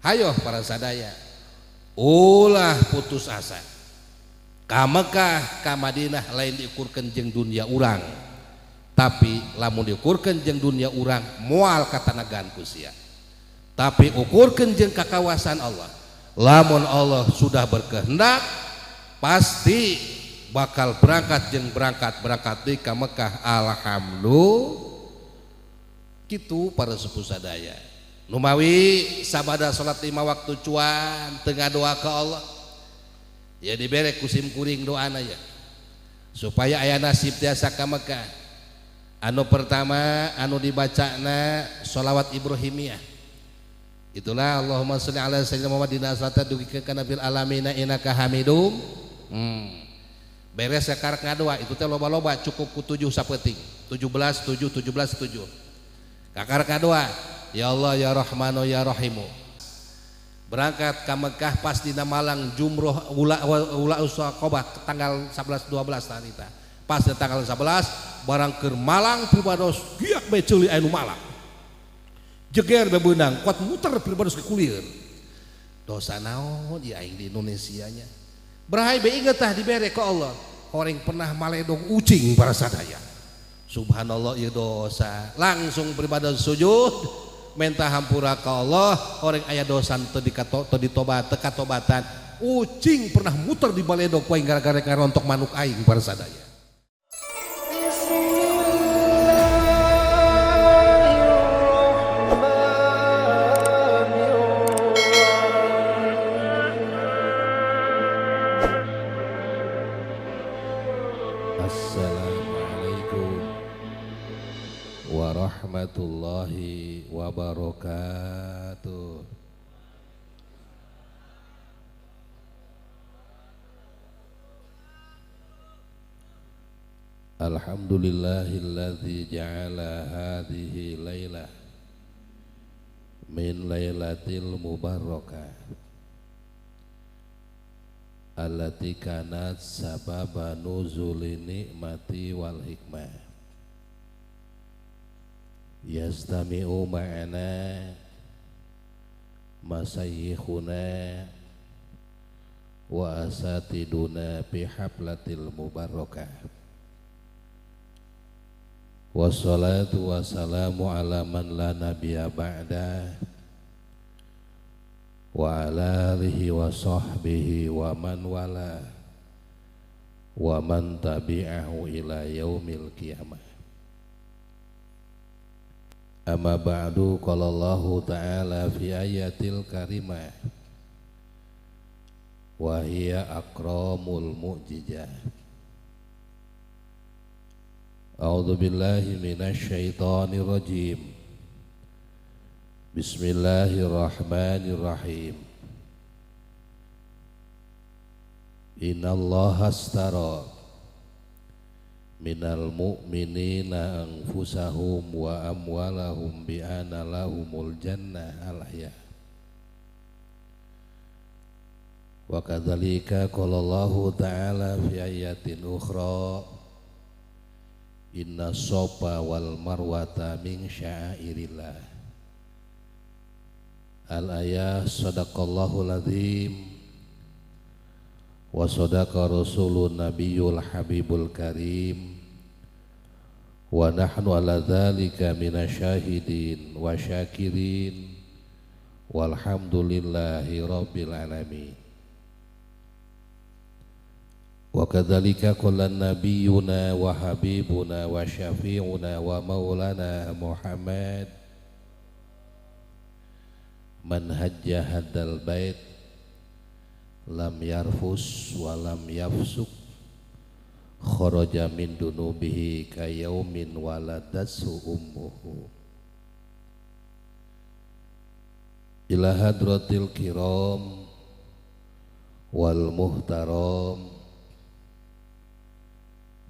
Hayoh para sadaya ulah putus asa. Ka Mekah ka Madinah lain diukurkeun jeung dunia urang, tapi lamun diukurkeun jeung dunia urang moal katanagan ku sia. Tapi ukurkeun jeung kakawasan Allah. Lamun Allah sudah berkehendak pasti bakal berangkat jeung berangkat di ka Mekah. Alhamdulillah. Kitu para sepuh sadaya. Numawi sabada salat 5 waktu cuan teu ngadoa ka Allah, ya dibere ku sim kuring doana ya supaya aya nasib tiasa ka Mekah. Anu pertama anu dibacana sholawat Ibrahimiyah. Itulah Allahumma sholli ala sayyidina Muhammad dina salata dugi ka nabil alamina innaka Hamidum. Beres sakarek ngadoa itu teh loba-loba cukup ku 7 sapeuting. 17 7 17 7. Kakarek ngadoa ya Allah ya Rahmanu ya Rahimu. Berangkat ke Mekah pas dina Malang jumroh ula ula Aqabah tanggal 11 12 harita. Pas di tanggal 11 barang keur Malang pribados giak bae ceuli anu Malang. Jeger bae beunang kuat muter pribados ke kulir. Dosa naon ieu aing di Indonesia nya. Berahay bae inget tah dibere ku Allah. Horeng pernah maledog ucing para sadaya. Subhanallah ieu dosa. Langsung pribados sujud minta hampura ka Allah, horeng aya dosa teu dikato teu ditobat teu katobatan. Ucing pernah muter di baledog ku aing gara-gara ngarontok manuk aing para sadaya. Assalamualaikum warahmatullahi wabarakatuh. Alhamdulillahilladzi ja'ala hadhihi lailah min lailatil mubarakah allati kanat sababa nuzuli nikmati wal hikmah. Yastami'u ma'ana masayikhuna wa asatiduna bi hablatil mubarakah. Wassalatu wassalamu ala man la nabiyya ba'da wa ala alihi wa sahbihi wa man wala wa man tabi'ahu ila yaumil qiyamah. Amma ba'du, qala Allahu ta'ala fi ayatil karimah wa hiya akramul mu'jizah. A'udzu billahi minasy syaithanir rajim. Bismillahirrahmanirrahim. Innallaha astara minal mu'minina anfusahum wa amwalahum bi anna lahumul jannah al-hayah. Wa kadzalika qala Allahu ta'ala fi ayatin ukhra inna sofa wal marwata min sya'airillah. Al-ayah. Sadaqallahul azim wa sadaqa rasulun nabiyul habibul karim wa nahnu ala dzalika minasyahidin wa syakirin walhamdulillahi rabbil alamin. Wa kadzalika qala nabiyuna wa habibuna wa syafi'una wa maulana Muhammad man hajja hadzal bait lam yarfus wa lam yafsuk kharaja min dunubihi kayaumin waladatsu ummuhu. Ila hadratil kiram wal muhtaram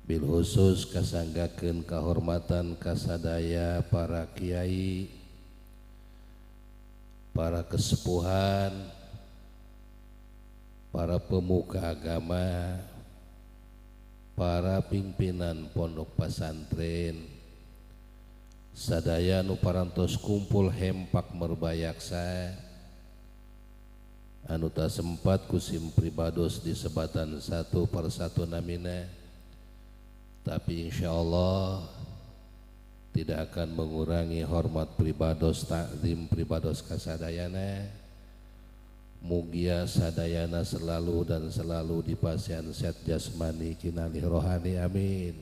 bil khusus kasanggakeun kahormatan kasadaya para kiai, para kesepuhan, para pemuka agama, para pimpinan pondok pesantren, sadaya nu parantos kumpul hempak merbayaksa Anu tak sempat kusim pribados disebatan satu persatu namina, tapi insya Allah tidak akan mengurangi hormat pribados takzim pribados kasadayana. Mugia sadayana selalu dan selalu dipasihan sehat jasmani kinalih rohani, amin.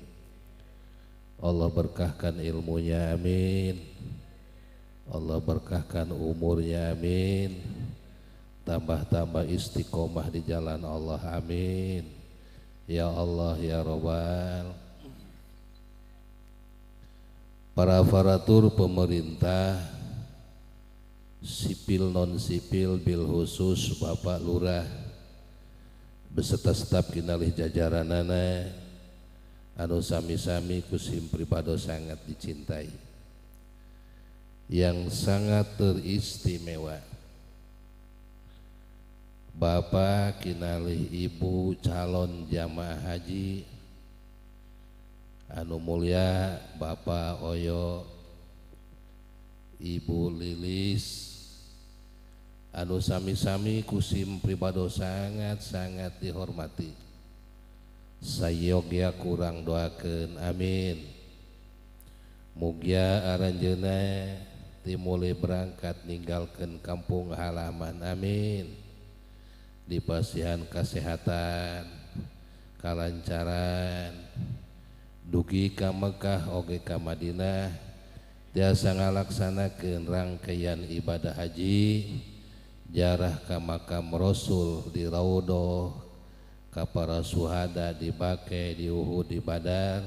Allah berkahkan ilmunya, amin. Allah berkahkan umurnya, amin. Tambah-tambah istiqomah di jalan Allah, amin. Ya Allah ya Rabbal. Para aparatur pemerintah sipil non sipil bil khusus Bapak Lurah beserta staf kinalih jajaranana anu sami-sami kusim pribado sangat dicintai, yang sangat teristimewa Bapak kinalih Ibu calon jamaah haji anu mulia Bapak Oyo, Ibu Lilis anu sami-sami kusim pribado sangat-sangat dihormati. Sayogya kurang doakeun, amin. Mugia aranjeuna timule berangkat ninggalkeun kampung halaman, amin. Dipasihan kesehatan, kalancaran, dugi ka Mekah oge ka Madinah tiasa ngalaksanakeun rangkaian ibadah haji, jarah ka makam Rasul di Raudhah, ka para suhada di Baqi, di Uhud, di Badar,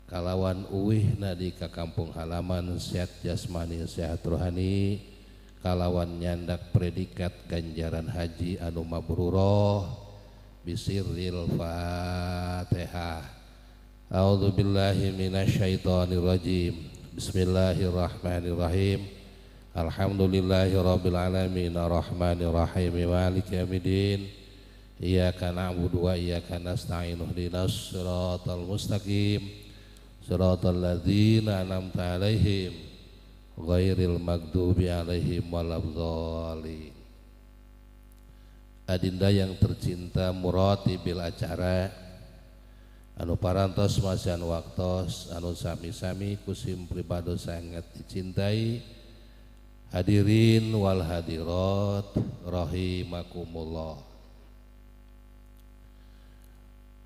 kalawan uwihna di ka kampung halaman sehat jasmani sehat rohani, kalawan nyandak predikat ganjaran haji anu mabruroh bisirril Fatihah. A'udzubillahi minasyaitonirrajim. Bismillahirrahmanirrahim. Alhamdulillahi rabbil alamin arrahmanirrahim maliki yaumiddin. Iyyaka na'budu wa iyyaka nasta'in ihdinas siratal mustaqim siratal ladzina an'amta 'alaihim ghairil maghdubi 'alaihim waladdallin. Adinda yang tercinta muratibil acara anu parantos masihan waktos anu sami-sami kusim pribado sangat dicintai, hadirin wal hadirat rahimakumullah.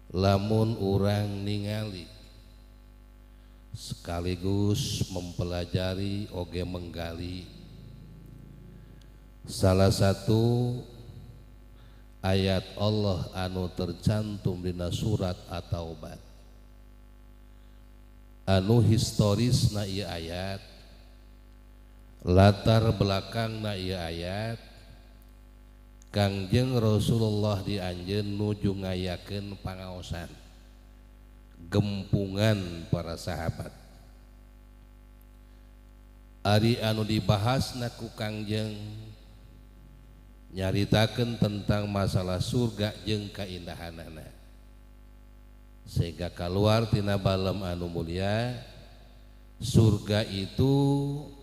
Lamun urang ningali sekaligus mempelajari oge menggali salah satu ayat Allah anu tercantum dina surat At-Taubah anu historis na ieu ayat, latar belakang na ieu ayat, Kangjeng Rasulullah di anjeun nuju ngayakeun pangaosan gempungan para sahabat. Ari anu dibahasna ku Kangjeng nyaritakeun tentang masalah surga jeung kaindahanana, sehingga keluar tina balem anu mulia, surga itu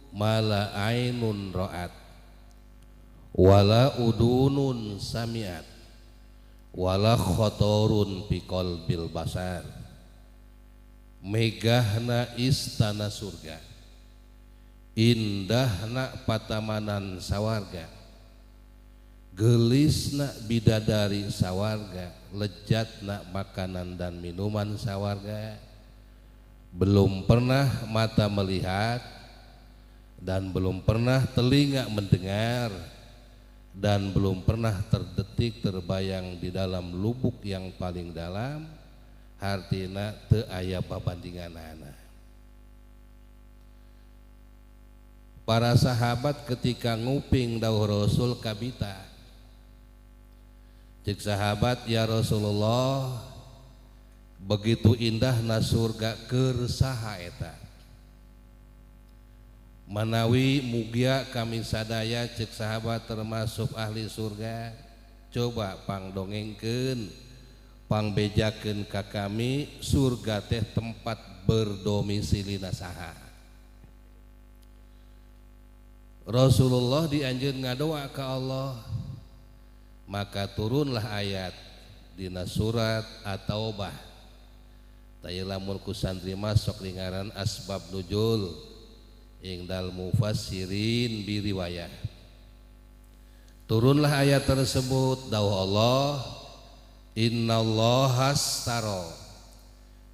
mala ainun ra'at wala udunun samiat wala khotorun fi qalbil basar. Megahna istana surga, indahna patamanan sawarga, gelisna bidadari sawarga, lejatna makanan dan minuman sawarga. Belum pernah mata melihat dan belum pernah telinga mendengar dan belum pernah terdetik terbayang di dalam lubuk yang paling dalam, hartina teu aya babandinganana. Para sahabat ketika nguping dawuh Rasul kabita, cek sahabat, ya Rasulullah, begitu indahna surga keur saha eta? Manawi mugia kami sadaya cek sahabat termasuk ahli surga, coba pangdongengkeun, pangbejakeun ka kami surga teh tempat berdomisili saha. Rasulullah dianjeun ngadoa ka Allah, Maka turunlah ayat dina surat At-Taubah. Tah lamun ku santri masuk lingaran asbab nuzul ingdal mufassirin bi riwayah. Turunlah ayat tersebut, dawuh Allah, innallaha astara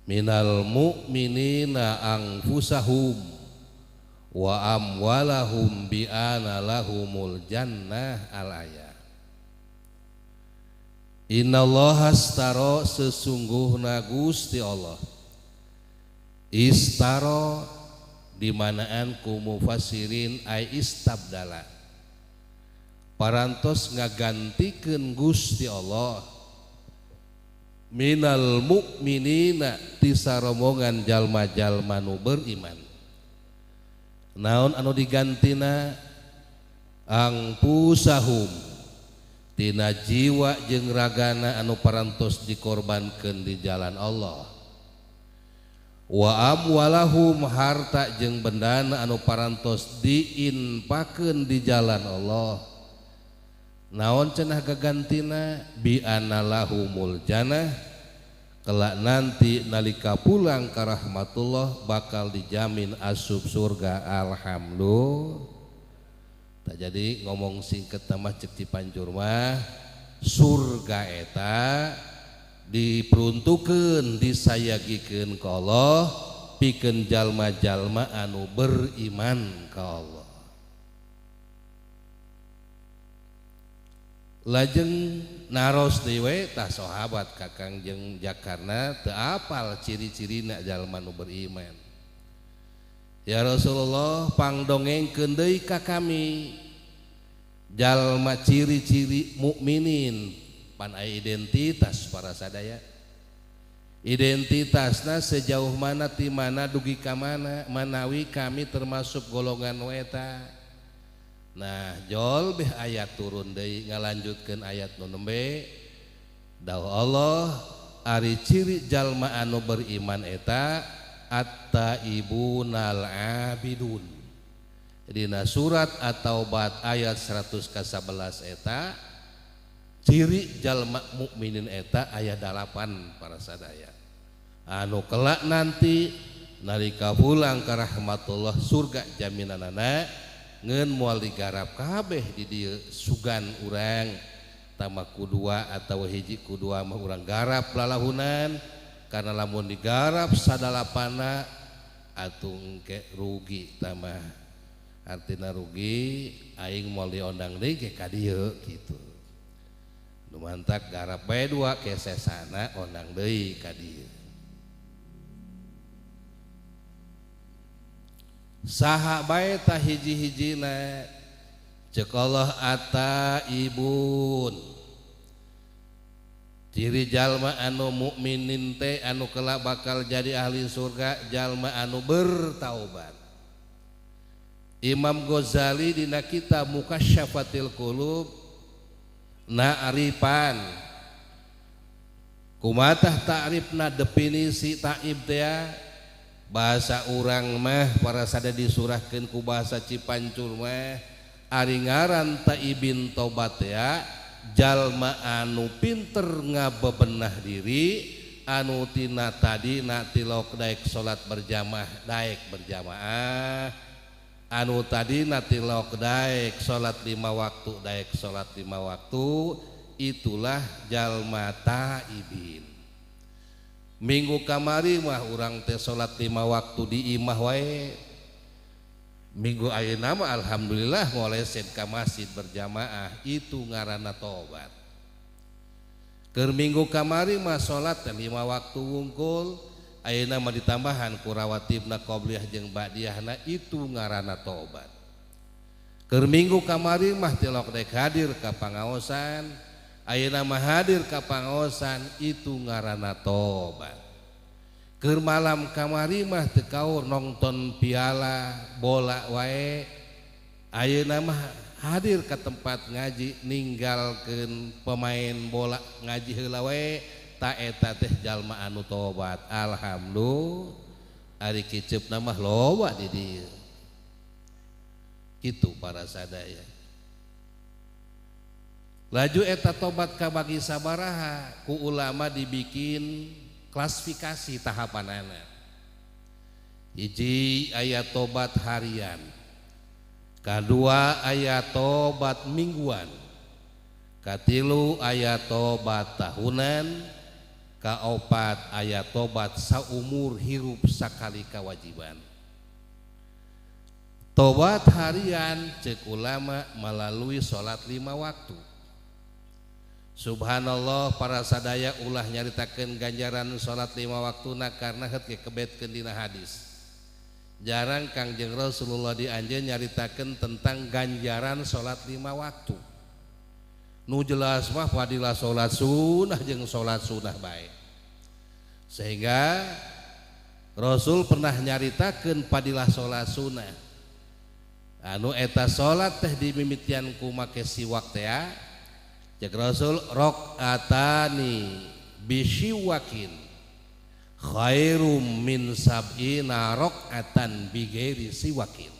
minal mu'minina anfusahum wa amwalahum bi anna lahumul jannah al ayat. Innallaha astara, sesungguhna Gusti Allah, istara dimanaan ku mufassirin ay istabdala, parantos ngagantikeun Gusti Allah minal mukminina ti sarombongan jalma-jalma nu beriman. Naon anu digantina? Angpusahum, tina jiwa jeung ragana anu parantos dikorbankeun di jalan Allah. Wa amwalahum, harta jeung bendana anu parantos diinpakeun di jalan Allah. Naon cenah gagantina? Bi analahumul jannah, kelak nanti nalika pulang ka rahmatullah bakal dijamin asup surga. Alhamdulillah. Tak jadi ngomong singkat tambah cek Cipanjur mah, surga eta diperuntukeun, disayagikeun ka Allah pikeun jalma-jalma anu beriman ka Allah. Lajeng naros deui we tah sahabat kakang jeung Jakarna teu apal ciri-cirina jalma nu beriman. Ya Rasulullah, pangdongengkeun deui ka kami jalma ciri-ciri mukminin, pan aya identitas para sadaya. Identitasna sejauh mana, ti mana dugi ka mana, manawi kami termasuk golongan nu eta. Nah, jol beh ayat turun deui ngalanjutkeun ayat nu nembe. Dawuh Allah, ari ciri jalma anu beriman eta at-taibunal abidun. Dina surat At-Taubat ayat 111 eta ciri jalma mukminin eta aya 8 para sadaya. Anu kelak nanti nalika pulang ka rahmatullah surga jaminanana ngeun moal digarap kabeh di dieu sugan urang tama kudua atau hiji kudua mah urang garap lalahunan, karena lamun digarap sadalapana atuh engke rugi tambah, artina rugi aing moal diondang deui ke ka dieu kitu. Nu mantak garap bae dua kesesana ondang deui ka dieu. Saha bae tah hiji-hijina? Ceuk Allah at-taibun, ciri jalma anu mukminin teh anu kelak bakal jadi ahli surga jalma anu bertaubat. Imam Ghazali dina kitab Mukasyafatil Qulub na'rifan kumatah ta'rifna definisi taib teh, bahasa urang mah para sada disurahkeun ku bahasa Cipancur mah ari ngaran taibin tobat ya jalma anu pinter ngabebenah diri, anu tina tadi na tilok daek salat berjamaah daek berjamaah, anu tadi na tilok daek salat 5 waktu daek salat 5 waktu, itulah jalma taibin. Minggu kamari mah urang teh salat 5 waktu di imah wae. Minggu ayeuna mah alhamdulillah ngolesin ka masjid berjamaah, itu ngaranna tobat. Keur minggu kamari mah salat teh 5 waktu wungkul, ayeuna mah ditambahan ku rawatibna qobliyah jeung ba'diyahna, itu ngaranna tobat. Keur minggu kamari mah tilok dek hadir ka pangaosan, ayeuna mah hadir ka pangaosan, itu ngaranna tobat. Keur malam kamari mah teu kaur nonton piala bola wae, ayeuna mah hadir ka tempat ngaji ninggalkeun pemain bola ngaji heula wae, ta eta teh jalma anu tobat. Alhamdulillah ari kiceupna mah loba di dieu. Kitu para sadaya. Laju eta tobat kabagi sabaraha ku ulama dibikin klasifikasi tahapanana. Hiji aya tobat harian, kadua aya tobat mingguan, katilu aya tobat tahunan, kaopat aya tobat saumur hirup sakali kewajiban. Tobat harian cek ulama melalui salat 5 waktu. Subhanallah para sadaya ulah nyaritakeun ganjaran salat 5 waktuna karena heut ge kebetkeun dina hadis. Jarang Kangjeng Rasulullah di anjeun nyaritakeun tentang ganjaran salat 5 waktu. Nu jelas mah fadilah salat sunah jeung salat sunah bae. Sehingga Rasul pernah nyaritakeun fadilah salat sunah. Anu eta salat teh dimimitian ku make siwak teh. Cek Rasul rakaatani bisyiwakin khairum min sab'ina rakaatan bighairi siwakin.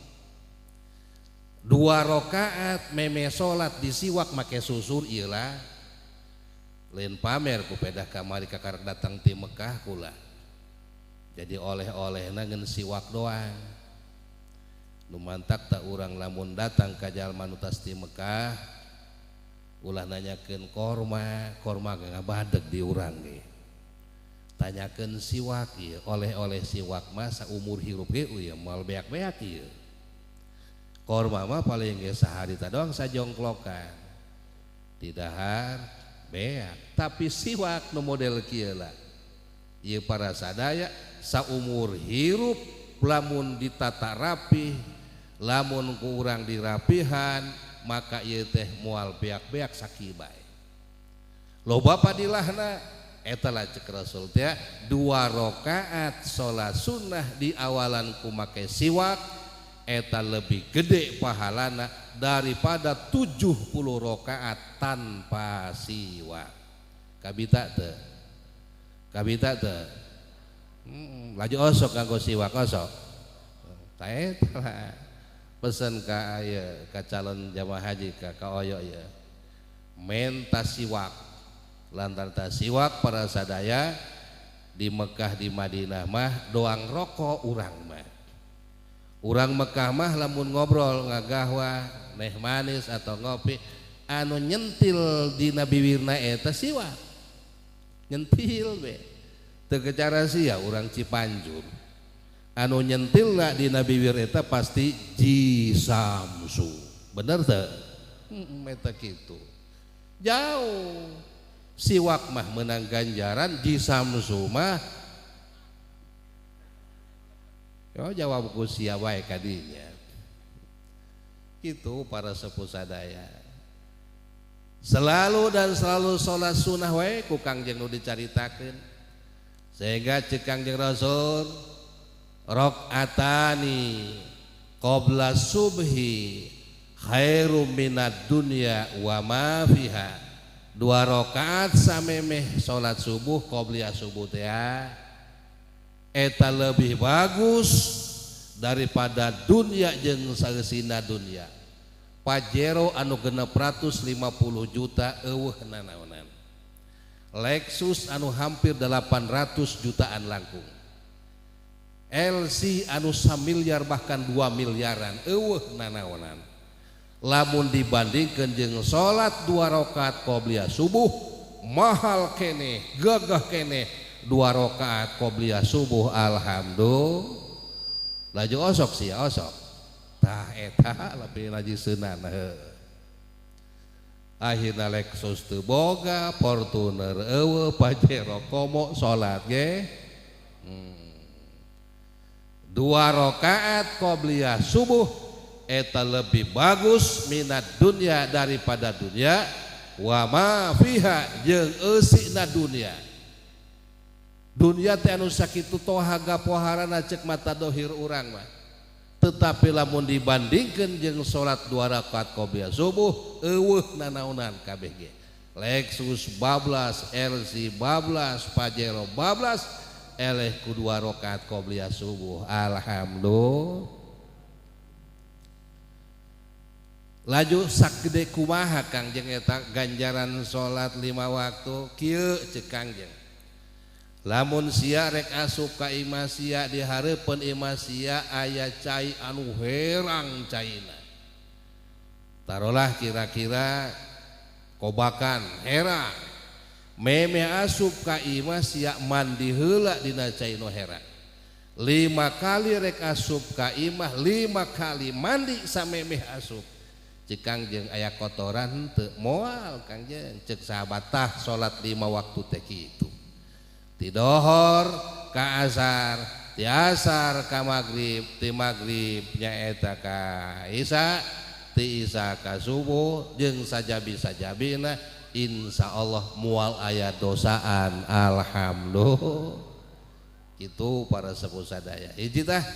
2 rakaat meme salat disiwak make susur ieu lah. Lain pamer ku pedah kamari kakarek datang ti Mekah kula. Jadi oleh-olehna ngan siwak doang. Nu mantak tak urang lamun datang ka jalma nu tas ti Mekah ulah nanyakeun korma, korma ge ngabadeg di urang ge. Tanyakeun siwak ieu, oleh-oleh siwak mah saumur hirup ge ieu moal beak-beak ieu. Korma mah paling ge sahari ta doang sajongklokan. Didahar beak, tapi siwak nu model kieu lah. Ieu para sadaya saumur hirup lamun ditata rapi, lamun ku urang dirapihan, maka ieu teh moal beak-beak sakieu bae. Loba padilahna eta lah cek Rasul teh 2 rakaat salat sunnah di awalan ku make siwak eta lebih gede pahalana daripada 70 rakaat tanpa siwak. Kabita teu? Kabita teu? Laju osok nganggo siwak osok. Tah eta lah. Pesen ka ieu ka calon jamaah haji ka oyo ieu. Menta siwak. Lantaran ta siwak para sadaya di Mekah di Madinah mah doang rokok urang mah. Urang Mekah mah lamun ngobrol ngagahwa neh manis atau ngopi anu nyentil dina biwirna eta siwak. Nyentil be. Teu kecara sia urang Cipanjur. Anu nyentilna dina biwir eta pasti Ji Samsu. Bener teu? Eta kitu. Jauh. Siwak mah menang ganjaran, Ji Samsu mah yo jawab ku sia wae kadinya. Kitu para sepuh sadaya. Selalu dan selalu salat sunah wae ku Kangjeng nu dicaritakeun. Sehingga cek Kangjeng Rasul rakaatani qabla subhi khairum minad dunya wa ma fiha. 2 rakaat samemeh salat subuh qobliyah subuh teh eta lebih bagus daripada dunia jeung saeusina dunia. Pajero anu 650 juta eueuh nanaonan. Lexus anu hampir 800 jutaan langkung. LC anu 1 miliar bahkan 2 miliaran eueuh nanaonan. Lamun dibandingkeun jeung salat 2 rakaat qobliyah subuh mahal keneh, gagah keneh 2 rakaat qobliyah subuh alhamdulillah. Laju osok sia osok. Tah eta lebih laju seunan heuh. Akhirna Lexus teu boga, Fortuner eueuh, Pajero komo salat ge. 2 rakaat qobliyah subuh eta lebih bagus minat dunia daripada dunia wa ma fiha jeung eusina dunia. Dunia teh anu sakitu tohaga poharana cek mata dohir urang mah. Tetapi lamun dibandingkeun jeung salat 2 rakaat qobliyah subuh eueuh nanaonan kabeh ge. Lexus bablas, LC bablas, Pajero bablas eleh ku 2 rakaat qobliyah subuh. Alhamdulillah. Laju sagede kumaha Kangjeng eta ganjaran salat 5 waktu? Kieu ceuk Kangjeng, lamun sia rek asup ka imah sia, di hareupeun imah sia aya cai anu herang caina, tarolah kira-kira kobakan herang, meme asup ka imah sia mandi heula dina cai nu herang. 5 kali rek asup ka imah, 5 kali mandi samemeh asup. Cek Kangjeng aya kotoran teu? Moal Kangjeng. Cek sahabat, tah salat 5 waktu teh kitu, ti dohor ka asar, ti asar ka magrib, ti magrib nyaeta ka isya, ti isya ka subuh jeung sajabi-sajabina, insyaallah moal aya dosaan. Alhamdulillah. Kitu para sepuh sadaya. Hiji tah.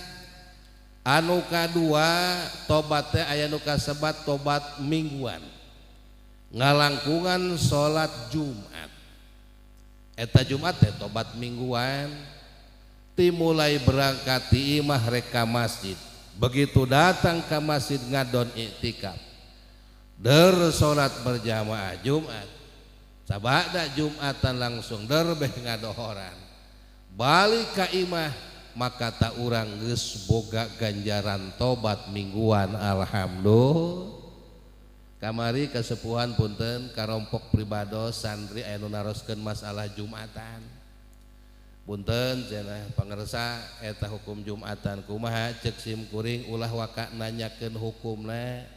Anu kadua tobat teh aya nu kasebat tobat mingguan, ngalangkungan salat Jumat. Eta Jumat teh tobat mingguan, timulai berangkat ti imah rek ka masjid, begitu datang ke masjid ngadon iktikaf, der salat berjamaah Jumat, sabada Jumatan langsung der beh ngadohoran, balik ka imah, maka tak urang geus boga ganjaran tobat mingguan. Alhamdulillah. Kamari kesepuhan punten karompok pribados santri aya nu naroskeun masalah Jumatan. Punten cenah pangersa, eta hukum Jumatan kumaha? Ceuk sim kuring ulah waka nanyakeun hukumna,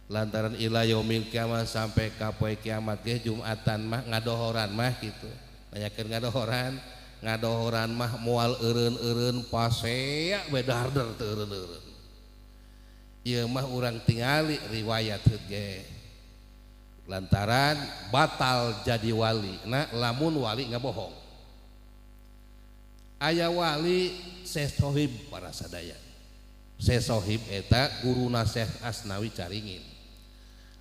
lantaran ila yaumil kiamah sampai ka poe kiamat ge Jumatan mah ngadohoran mah kitu. Nanyakeun ngadohoran, ngadohoran mah moal eureun-eureun, pasea we darder teu eureun-eureun. Ieu mah urang tingali riwayat ge, lantaran batal jadi wali nah lamun wali ngabohong. Aya wali Syekh Sohib para sadaya. Syekh Sohib eta guruna Syekh Asnawi Caringin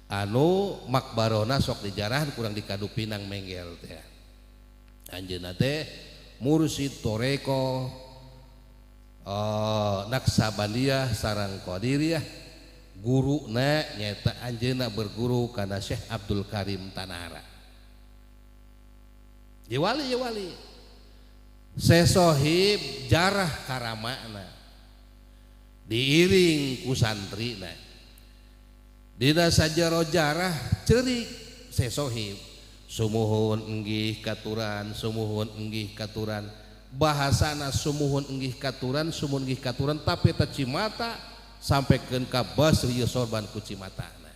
anu makbarona sok dijarahan kurang di Kadu Pinang Menggel teh. Anjeunna teh mursyid toreko Naksabandiyah sarang Qadiriyah, guruna nyaeta anjeunna berguru kana Syekh Abdul Karim Tanara. Ye wali, ye wali. Syekh Sohib jarah karamana diiring ku santrina. Dina sajero jarah ceurik Syekh Sohib, sumuhun enggih katuran, sumuhun enggih katuran. Bahasana sumuhun enggih katuran, sumuhun enggih katuran, tapi eta cimata sampaikan ka baseuh ieu sorban ku cimatana.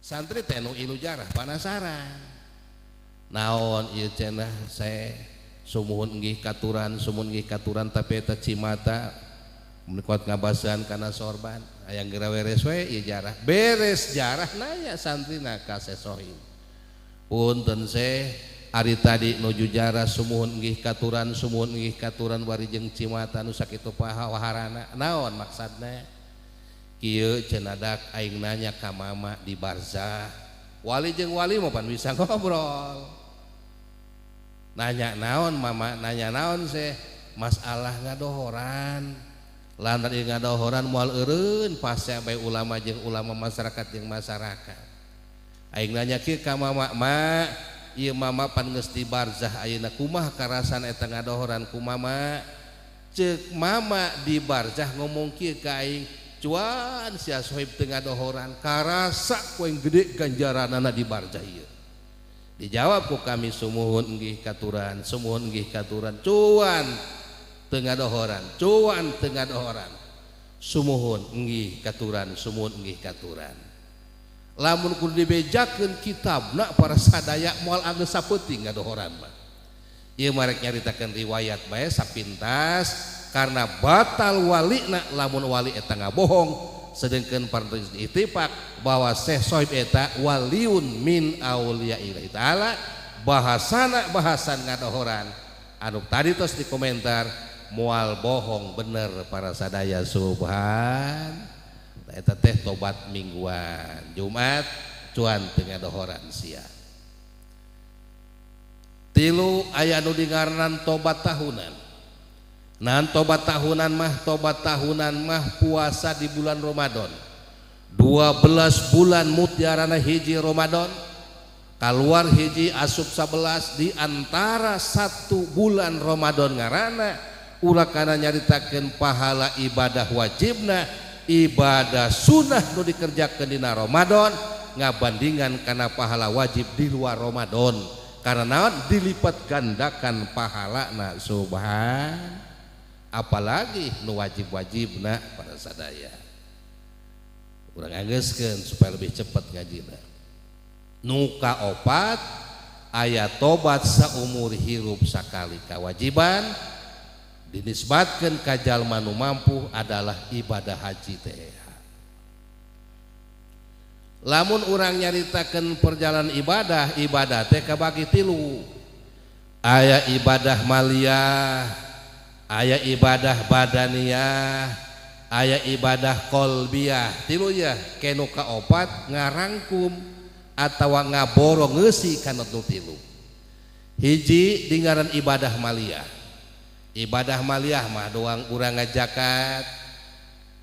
Santri teh nu ilu jarah panasaran, naon ieu cenah Syekh sumuhun enggih katuran, sumuhun enggih katuran, tapi eta cimata kuat ngabasan kana sorban. Hayang geura beres we ieu jarah. Beres jarah nanya santrina ka Syekh Sohib, punten Syekh, ari tadi nuju jarah sumuhun enggih katuran, sumuhun enggih katuran bari jeung cimata nu sakitu pahawarana, naon maksudna? Kieu cenadak aing nanya ka mama di barzah. Wali jeung wali mah pan bisa ngobrol. Nanya naon mama, nanya naon Syekh? Masalah ngadohoran. Lantaran ieu ngadohoran moal eureun pasea bae ulama jeung ulama, masyarakat jeung masyarakat. Aing nanya kieu ka mama, ma ieu mama pan geus di barzah ayeuna, kumaha karasan eta ngadohoran ku mama? Ceuk mama di barzah ngomong kieu ka aing, cuan sia Sohib teu ngadohoran, karasa ku aing gede ganjaranana di barzah ieu. Dijawab ku kami sumuhun enggih katuran, sumuhun enggih katuran, cuan teu ngadohoran, cuan teu ngadohoran, sumuhun enggih katuran, sumuhun enggih katuran. Lamun kudu dibejakeun kitabna para sadaya moal anggeus sapeuting ngadohoran mah. Ieu mah rek nyaritakeun riwayat bae sapintas karena batal walina lamun wali eta ngabohong, sedengkeun parantos ittifaq bahwa Syekh Sohib eta waliun min auliya'illahi taala, bahasana bahasan ngadohoran anu tadi tos dikomentar moal bohong bener para sadaya. Subhan. Eta teh tobat mingguan Jumat cuan teu ngadohoran sia. Tilu aya nu dingaranan tobat tahunan. Nah, tobat tahunan mah, tobat tahunan mah puasa di bulan Ramadan. 12 bulan mutiarana hiji Ramadan keluar hiji asup 11 di antara satu bulan Ramadan ngarana ulah kana nyaritakeun pahala ibadah wajibna, ibadah sunnah nu dikerjakeun dina Ramadan ngabandingan kana pahala wajib di luar Ramadan karena naon dilipat gandakan pahalana. Subhan, apalagi nu wajib-wajibna pada sadaya. Urang anggeuskeun supaya lebih cepat ngajina. Nu kaopat aya tobat saumur hirup sakali, kewajiban dinisbatkeun ka jalma nu mampu adalah ibadah haji teh. Lamun urang nyaritakeun perjalanan ibadah, ibadah teh kabagi tilu. Aya ibadah maliyah, aya ibadah badaniyah, aya ibadah qalbiyah. Tilu ya, kenu kaopat ngarangkum atawa ngaborong ngeusi kana nu tilu. Hiji dingaran ibadah maliyah. Ibadah maliyah mah doang urang ngajakat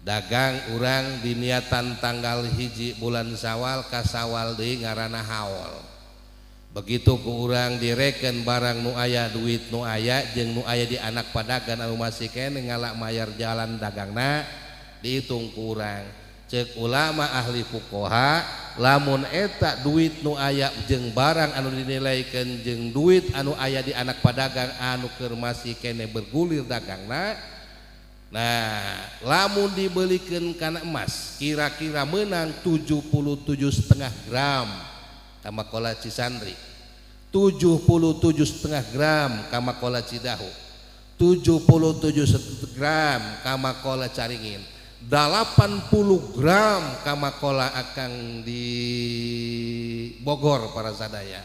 dagang urang diniatan tanggal 1 bulan Syawal ka Syawal deui ngaranna haul. Begitu ku urang direken barang nu aya, duit nu aya jeung nu aya di anak padagan anu masih keneh ngalak mayar jalan dagangna dihitung ku urang. Ceuk ulama ahli fuqaha lamun eta duit nu aya jeung barang anu dinilaikeun jeung duit anu aya di anak padagang anu keur masih keneh bergulir dagangna, nah lamun dibelikeun kana emas kira-kira menang 77,5 gram kamakola Cisandri, 77,5 gram kamakola Cidahu, 77 gram kamakola Caringin, 80 gram kamakola akang di Bogor para sadaya.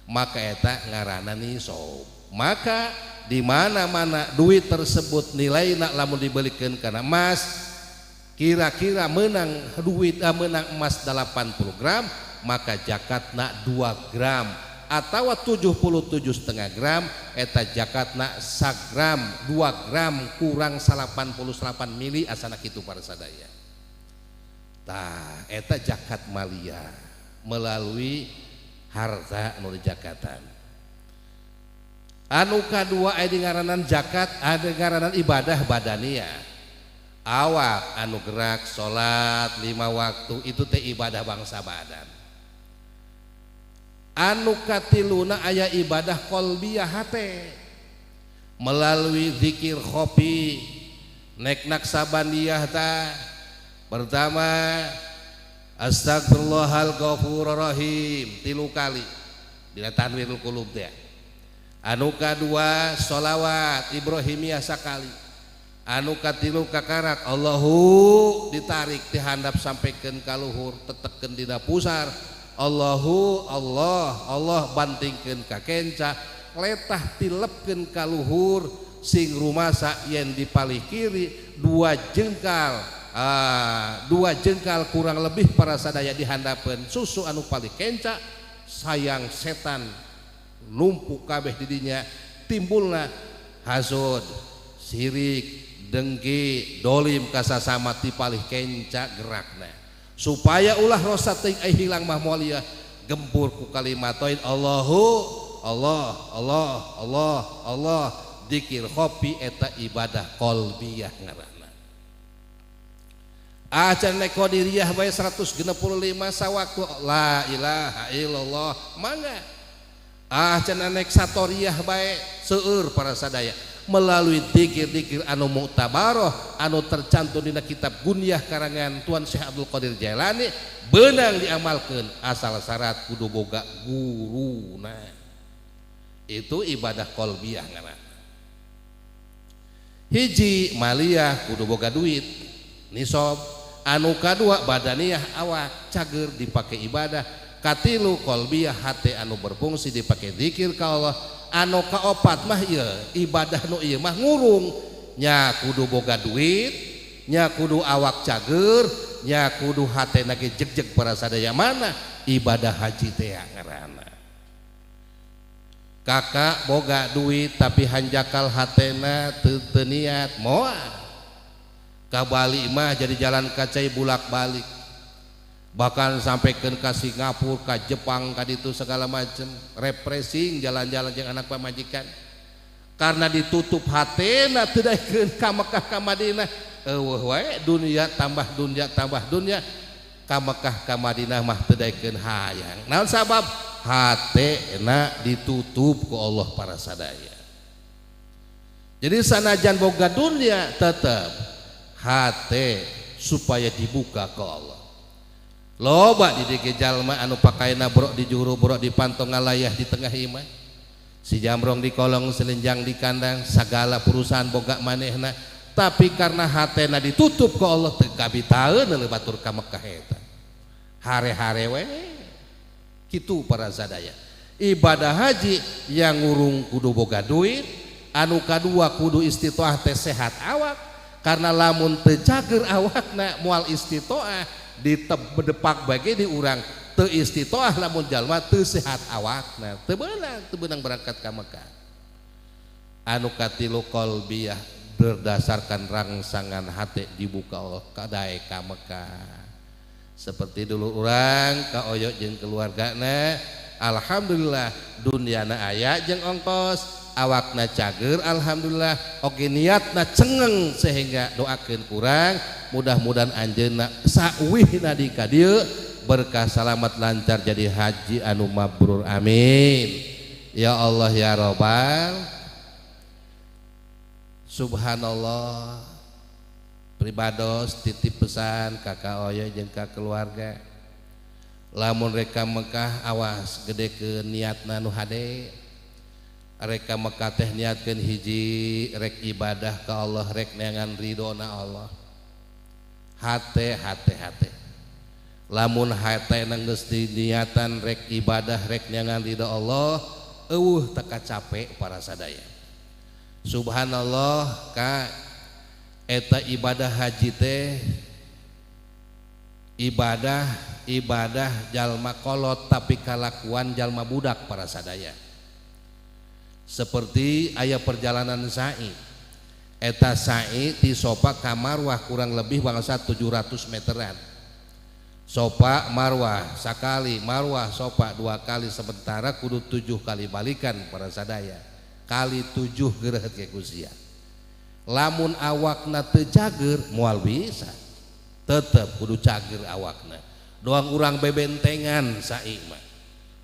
Maka eta ngaranna nisab. Maka di mana-mana duit tersebut nilaina lamun dibelikeun kana emas kira-kira menang duit menang emas 80 gram, maka zakatna 2 gram atau 77,5 gram eta zakatna sagram 2 gram kurang 88 mili asana kitu para sadaya. Tah eta zakat maliyah melalui harta anu dijakatan. Anu kadua aya dingaranan zakat, ada ngaranan ibadah badaniyah. Awak anu gerak salat 5 waktu itu teh ibadah bangsa badan. Anu katiluna aya ibadah qalbiyah hate melalui zikir khofi nek naksabandiyah ta. Pertama astagfirullahal ghafurur rahim 3 kali dina tanwirul qulub teh. Anu kadua sholawat Ibrahimiyah sakali. Anu katilu kakarak Allahu ditarik dihandap sampaikan ka luhur tetekeun dina pusar Allahu Allah Allah bantingkeun ka kenca letah tilepkeun ka luhur sing rumasa yen di palih kiri 2 jengkal, 2 jengkal kurang lebih para sadaya dihandapeun susu anu palih kenca sayang setan numpuk kabeh didinya timbulna hasud sirik dengki dolim kasasama ti palih kenca gerakna supaya ulah rosa teuing ai hilang mah moal gempur ku kalimat tauhid Allahu Allah Allah Allah Allah dikir khofi eta ibadah qalbiyah ngaranna. Acan nek qadiriyah bae 165 sawaktu la ilaha illallah mangga. Acan nek satoriyah bae seueur para sadaya melalui dikir-dikir anu muktabaroh anu tercantum dina kitab Gunyah karangan Tuan Syekh Abdul Qadir Jailani benang diamalkeun asal syarat kudu boga guruna. Itu ibadah qalbiyah ngaranna. Hiji maliyah kudu boga duit nisab, anu kadua badaniyah awak cager dipake ibadah, katilu qalbiyah hate anu berfungsi dipake zikir ka Allah, anu kaopat mah ieu ibadah nu ieu mah ngurung nya kudu boga duit, nya kudu awak cager, nya kudu hatena ge jeg-jeg para sadaya mana ibadah haji teh ngaranna. Kakak boga duit tapi hanjakal hatena teu niat moal. Ka Bali mah jadi jalan kacai bulak-balik. Bahkan sampaikan ke Singapura, ke Jepang, ke itu segala macam, refreshing jalan-jalan jeung anak pamajikan. Karena ditutup hatena teu daekeun ka Mekah ka Madinah, eueuh wae dunia tambah dunia tambah dunia, ka Mekah ka Madinah mah teu daekeun hayang. Naon sabab? Hatena ditutup ku Allah para sadaya. Jadi sanajan boga dunia tetap hate supaya dibuka ke Allah. Loba di dieu jalma anu pakaina brok di juru, brok di pantong, ngalayah di tengah imah. Si jamrong di kolong, selenjang di kandang, segala perusahaan boga manehna, tapi karena hatena ditutup ke Allah teu kabitaeun batur ka Mekah eta. Hare-hare we kitu para sadaya. Ibadah haji yang ngurung kudu boga duit, anu kadua kudu istitoah teh sehat awak, karena lamun teu cager awakna moal istitoah, ditedepak bagi di urang teu istitoah lamun jalma teu sehat awakna, teu beunang, teu beunang berangkat ka Mekah. Anu katilu qalbiyah, berdasarkan rangsangan hati dibuka Allah kadae ka Mekah. Seperti dulu urang ka oyok jeung keluargana, alhamdulillah duniana aya jeung ongkos, awakna cager alhamdulillah, oge niatna cengeng sehingga doakeun kurang, mudah-mudahan anjeunna sauwihna di ka dieu berkah selamat lancar jadi haji anu mabrur, amin ya Allah ya Robbal. Subhanallah, pribados titip pesan kakak oyo jeung ka keluarga, lamun rek ka Mekah awas gedekeun niatna nu hade. Rek ka Mekah teh niatkeun hiji, rek ibadah ka Allah, rek neangan ridona Allah. Hate hate hate, lamun hate geus diniatan rek ibadah rek neangan ridho Allah, eueuh teu capek para sadaya. Subhanallah, ka eta ibadah haji teh ibadah ibadah jalma kolot tapi kalakuan jalma budak para sadaya. Seperti aya perjalanan sa'i, eta sa'i ti Sofa ka Marwah kurang lebih bangsa 700 meteran. Sofa Marwah sakali, Marwah Sofa dua kali, sementara kudu 7 kali balikan para sadaya, kali 7 gerehet ke kusia. Lamun awakna teu cager moal bisa, tetep kudu cager awakna. Doang urang bebentengan sa'i mah,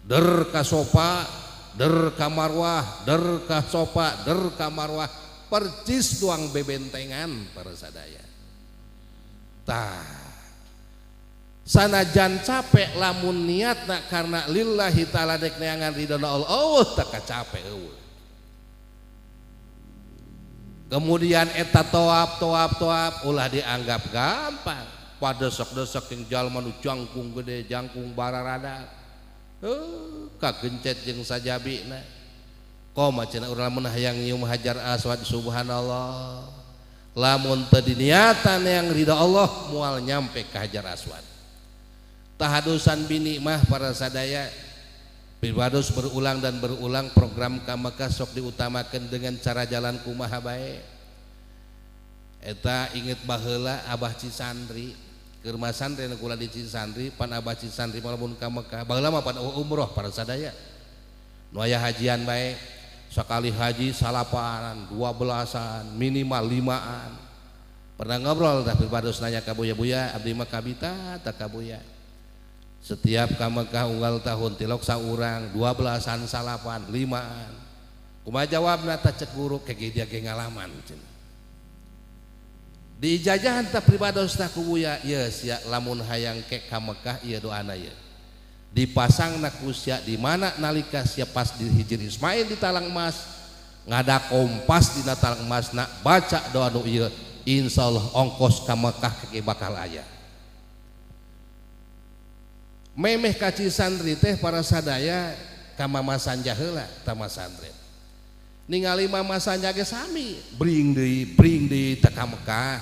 der ka Sofa, der ka Marwah, der ka Sofa, der ka Marwah, percis doang bebentengan para sadaya. Tah sanajan capek lamun niatna karena lillahi ta'ala dek neangan ridona Allah, oh tak capek eueuh. Kemudian eta toap toap toap ulah dianggap gampang, padesek-desek jeung jalma nu jangkung gede, jangkung bararada, kagencet jeung sajabina. Koma cenah urang lamun hayang nyium Hajar Aswad, subhanallah, lamun teu diniatan yang ridha Allah moal nyampe ka Hajar Aswad. Tahadusan bini mah para sadaya, pribados berulang dan berulang program ka Mekah sok diutamakan dengan cara jalan kumaha bae. Eta inget baheula Abah Cisandri, keur masantren kula di Cisandri, pan Abah Cisandri lamun ka Mekah baheula mah pan umroh para sadaya. Nu aya hajian bae, sekali haji salapanan, 12-an, minimal 5-an. Pernah ngobrol tah pribados nanya ka Buya-buya, abdi mah kabita tah ka Buya. Setiap ka Mekah unggal tahun tilok saurang 12-an, salapan, 5-an. Kumaha jawabna tah cek guru kege dia ge ngalaman cenah. Diijajahan tah pribados tah ku Buya, ieu sia lamun hayang ke ka Mekah ieu doana ieu. Dipasangna ku sia di mana nalika sia pas di Hijir Ismail di talang emas, ngada kompas dina talang emasna, baca doa nu ieu, insyaallah ongkos ka Mekah kege bakal aya. Memeh ka Cisandri teh para sadaya ka Mama Sanja heula ta masantren. Ningali Mama Sanja ge sami, bring deui teh ka Mekah.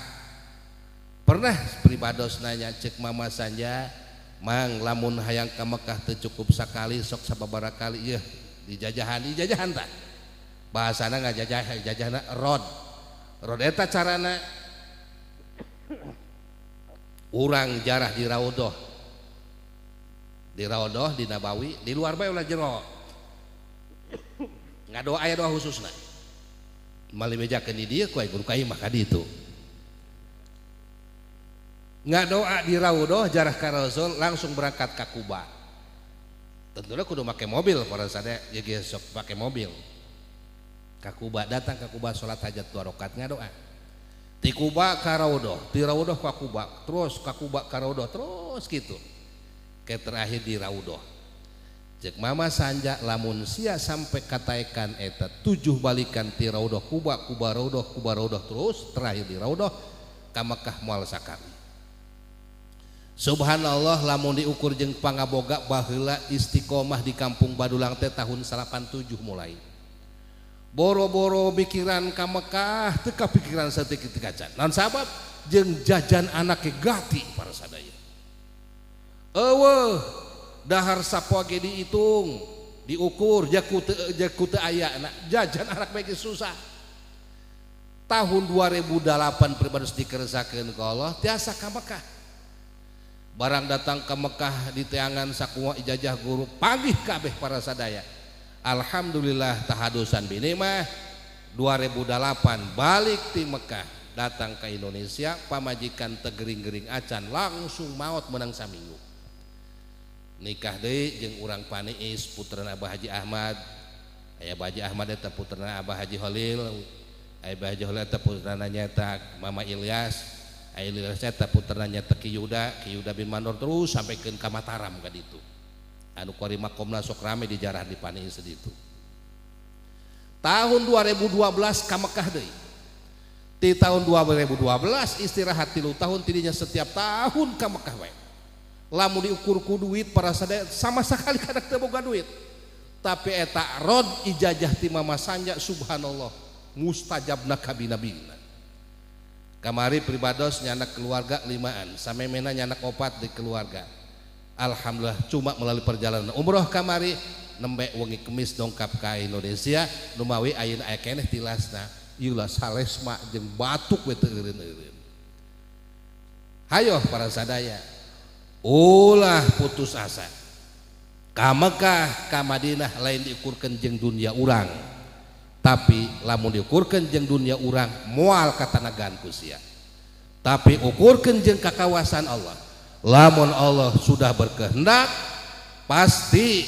Pernah pribados nanya cek Mama Sanja, Mang lamun hayang ka Mekah teu cukup sakali sok sababaraha kali ieu dijajahan, dijajahan tah. Bahasana ngajajah, jajahna rod. Rod eta carana urang jarah di raudhah. Di Raudhah, di Nabawi, di luar bae ulah jero. Ngadoa aya doa khususna. Mali bejakeun di dieu ku aing kudu ka imah ka ditu. Ngadoa di Raudhah jarah ka Rasul langsung berangkat ka Kuba. Tentunya kudu make mobil para sadaya ya geus sok make mobil. Ka Kuba datang ka Kuba salat hajat 2 rakaat ngadoa. Ti Kuba ka Raudhah, ti Raudhah ka Kuba, terus ka Kuba ka Raudhah, terus gitu. Ke terakhir di Raudhah. Cek Mama Sanja lamun sia sampai kataekan eta 7 balikan ti Raudhah Kuba, Kuba Raudhah, Kuba Raudhah terus terakhir di Raudhah ka Mekah moal sakali. Subhanallah lamun diukur jeung pangaboga baheula istiqomah di kampung Badulang teh tahun 87 mulai. Boro-boro pikiran ka Mekah teu kapikiran saeutik kacan. Naon sabab jeung jajan anake gati para sadaya. Eueuh dahar sapoe ge dihitung, diukur jaku teu aya na jajan anak bae susah. Tahun 2008 pribados dikersakeun ku Allah tiasa ka Mekah. Barang datang ke Mekah di teangan sakumaha ijazah guru pagih kabeh para sadaya. Alhamdulillah tahadusan binimah 2008 balik ti Mekah datang ke Indonesia pamajikan tegering-gering acan langsung maot menang saminggu. Nikah deui jeung urang Paniis putrana Abah Haji Ahmad. Aya Abah Haji Ahmad eta putrana Abah Haji Holil. Aya Abah Haji Holil eta putrana nyaeta Mama Ilyas. Aya Ilyas eta putrana nyaeta Ki Yuda, Ki Yuda bin Mandor terus sampaikan ka Mataram ka ditu. Anu kuari makomna sok rame di jarah di Paniis ditu. Tahun 2012 ka Mekah deui. Di tahun 2012 istirahat 3 tahun tidinya setiap tahun ka Mekah wae. Lamun diukur ku duit para sadaya sama sekali kadak teu boga duit. Tapi eta rod ijazah ti Mama Sanja subhanallah mustajabna kabinabina. Kamari pribados nyanak keluarga 5an, samemena nyanak 4 di keluarga. Alhamdulillah cuma melalui perjalanan umroh kamari nembe wengi kemis dongkap ka Indonesia numawi ayeuna aya keneh tilasna ieu lah salesma jeung batuk we teu eureun-eureun. Hayoh para sadaya ulah putus asa. Ka Mekah ka Madinah lain diukurkeun jeung dunia urang. Tapi lamun diukurkeun jeung dunia urang moal katanagan ku sia. Tapi ukurkeun jeung kakawasan Allah. Lamun Allah sudah berkehendak pasti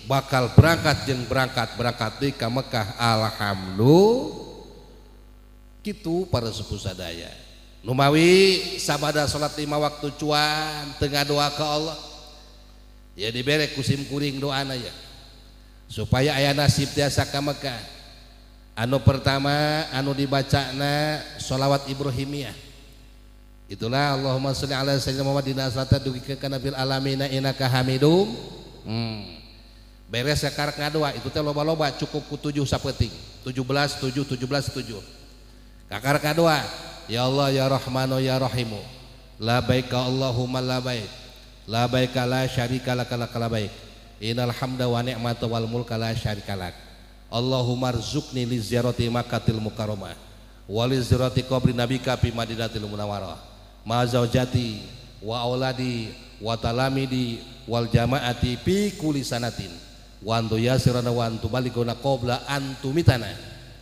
bakal berangkat jeung berangkat-berangkat di ka Mekah. Alhamdulillah. Kitu para sepuh sadaya. Numawi sabada salat 5 waktu cuan teu ngadoa ka Allah. Ya dibere ku sim kuring doana ya. Supaya aya nasib tiasa ka Mekah. Anu pertama anu dibacana sholawat Ibrahimiyah. Itulah Allahumma sholli ala sayyidina Muhammad dina salata dugi ka nabil alamina innaka Hamidum. Beres sakarek ngadoa itu teh loba-loba cukup ku 7 sapeuting. 17 7 17 7. Kakarek ngadoa ya Allah ya Rahmanu ya Rahimu. Labbaika Allahumma labbaik. Labbaika la syarika laka laka labbaik. Innal hamda wa ni'mata wal mulka la syarika lak. Allahumma rzuqni li ziyarati Makkatil Mukarramah wa li ziyarati qabri nabika fi Madinatil Munawwarah. Ma zaujati wa auladi wa talamidi wal jamaati fi kulli sanatin wa antu yasirana wa antu baliguna qabla antumitana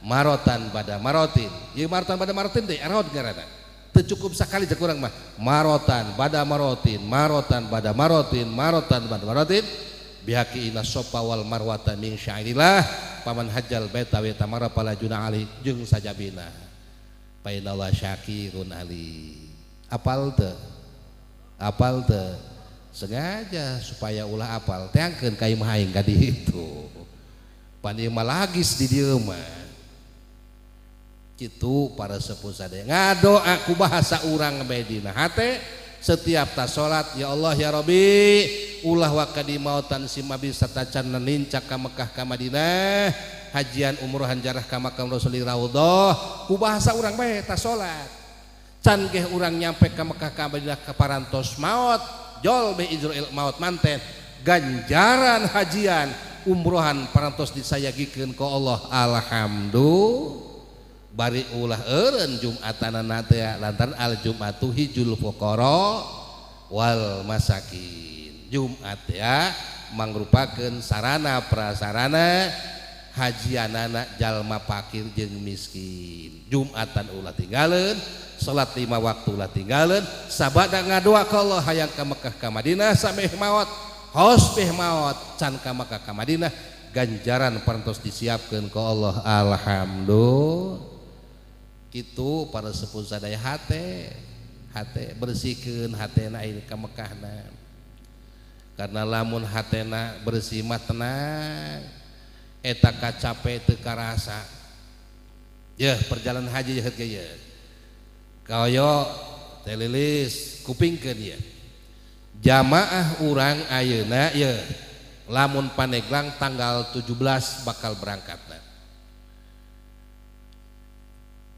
marotan pada marotin. Ieu marotan pada marotin teh erod ngaranna. Teu cukup sakali cek urang mah. Marotan pada marotin, marotan pada marotin, marotan pada marotin. Bihaqi inna sofa wal marwata min syairillah paman hajjal baita wa tamara fala junah alaihi jeung sajabina. Fa innallaha syakirun alim. Apal teu? Apal teu? Sengaja supaya ulah apal teangkeun ka imah aing ka ditu. Pan ieu mah lagis di dieu mah. Kitu para sepuh sadaya ngadoa ku bahasa urang bae dina hate setiap tas salat ya Allah ya Rabbi ulah waka di mautan simabi satacan nincak ka Mekah ka Madinah hajian umrohan jarah ka makam Rasul Raudhah ku bahasa urang bae tas salat can geh urang nyampe ka Mekah ka Madinah ka parantos maot jol be Israil maot manten ganjaran hajian umrohan parantos disayagikeun ku Allah alhamdulillah bari ulah eureun jumatanana teh lantaran al jumatu hijul fuqara wal masakin. Jumat ya mangrupakeun sarana prasarana hajianana jalma fakir jeung miskin. Jumatan ulah tinggalin, salat 5 waktu ulah tinggalin, sabada ngadoa ka Allah hayang ka Mekah ka Madinah sameh maot, hos beh maot can ka Mekah ka Madinah, ganjaran parantos disiapkeun ku Allah. Alhamdulillah. Kitu para sepuh sadaya, hate hate bersihkeun hatena ini ka Mekahna. Karena lamun hatena bersih mah tenang, eta kacape teu karasa. Yeuh perjalanan haji yeuh ge yeuh. Kaoyo teh lilis kupingkeun ieu. Jamaah urang ayeuna yeuh lamun Pandeglang tanggal 17 bakal berangkatna.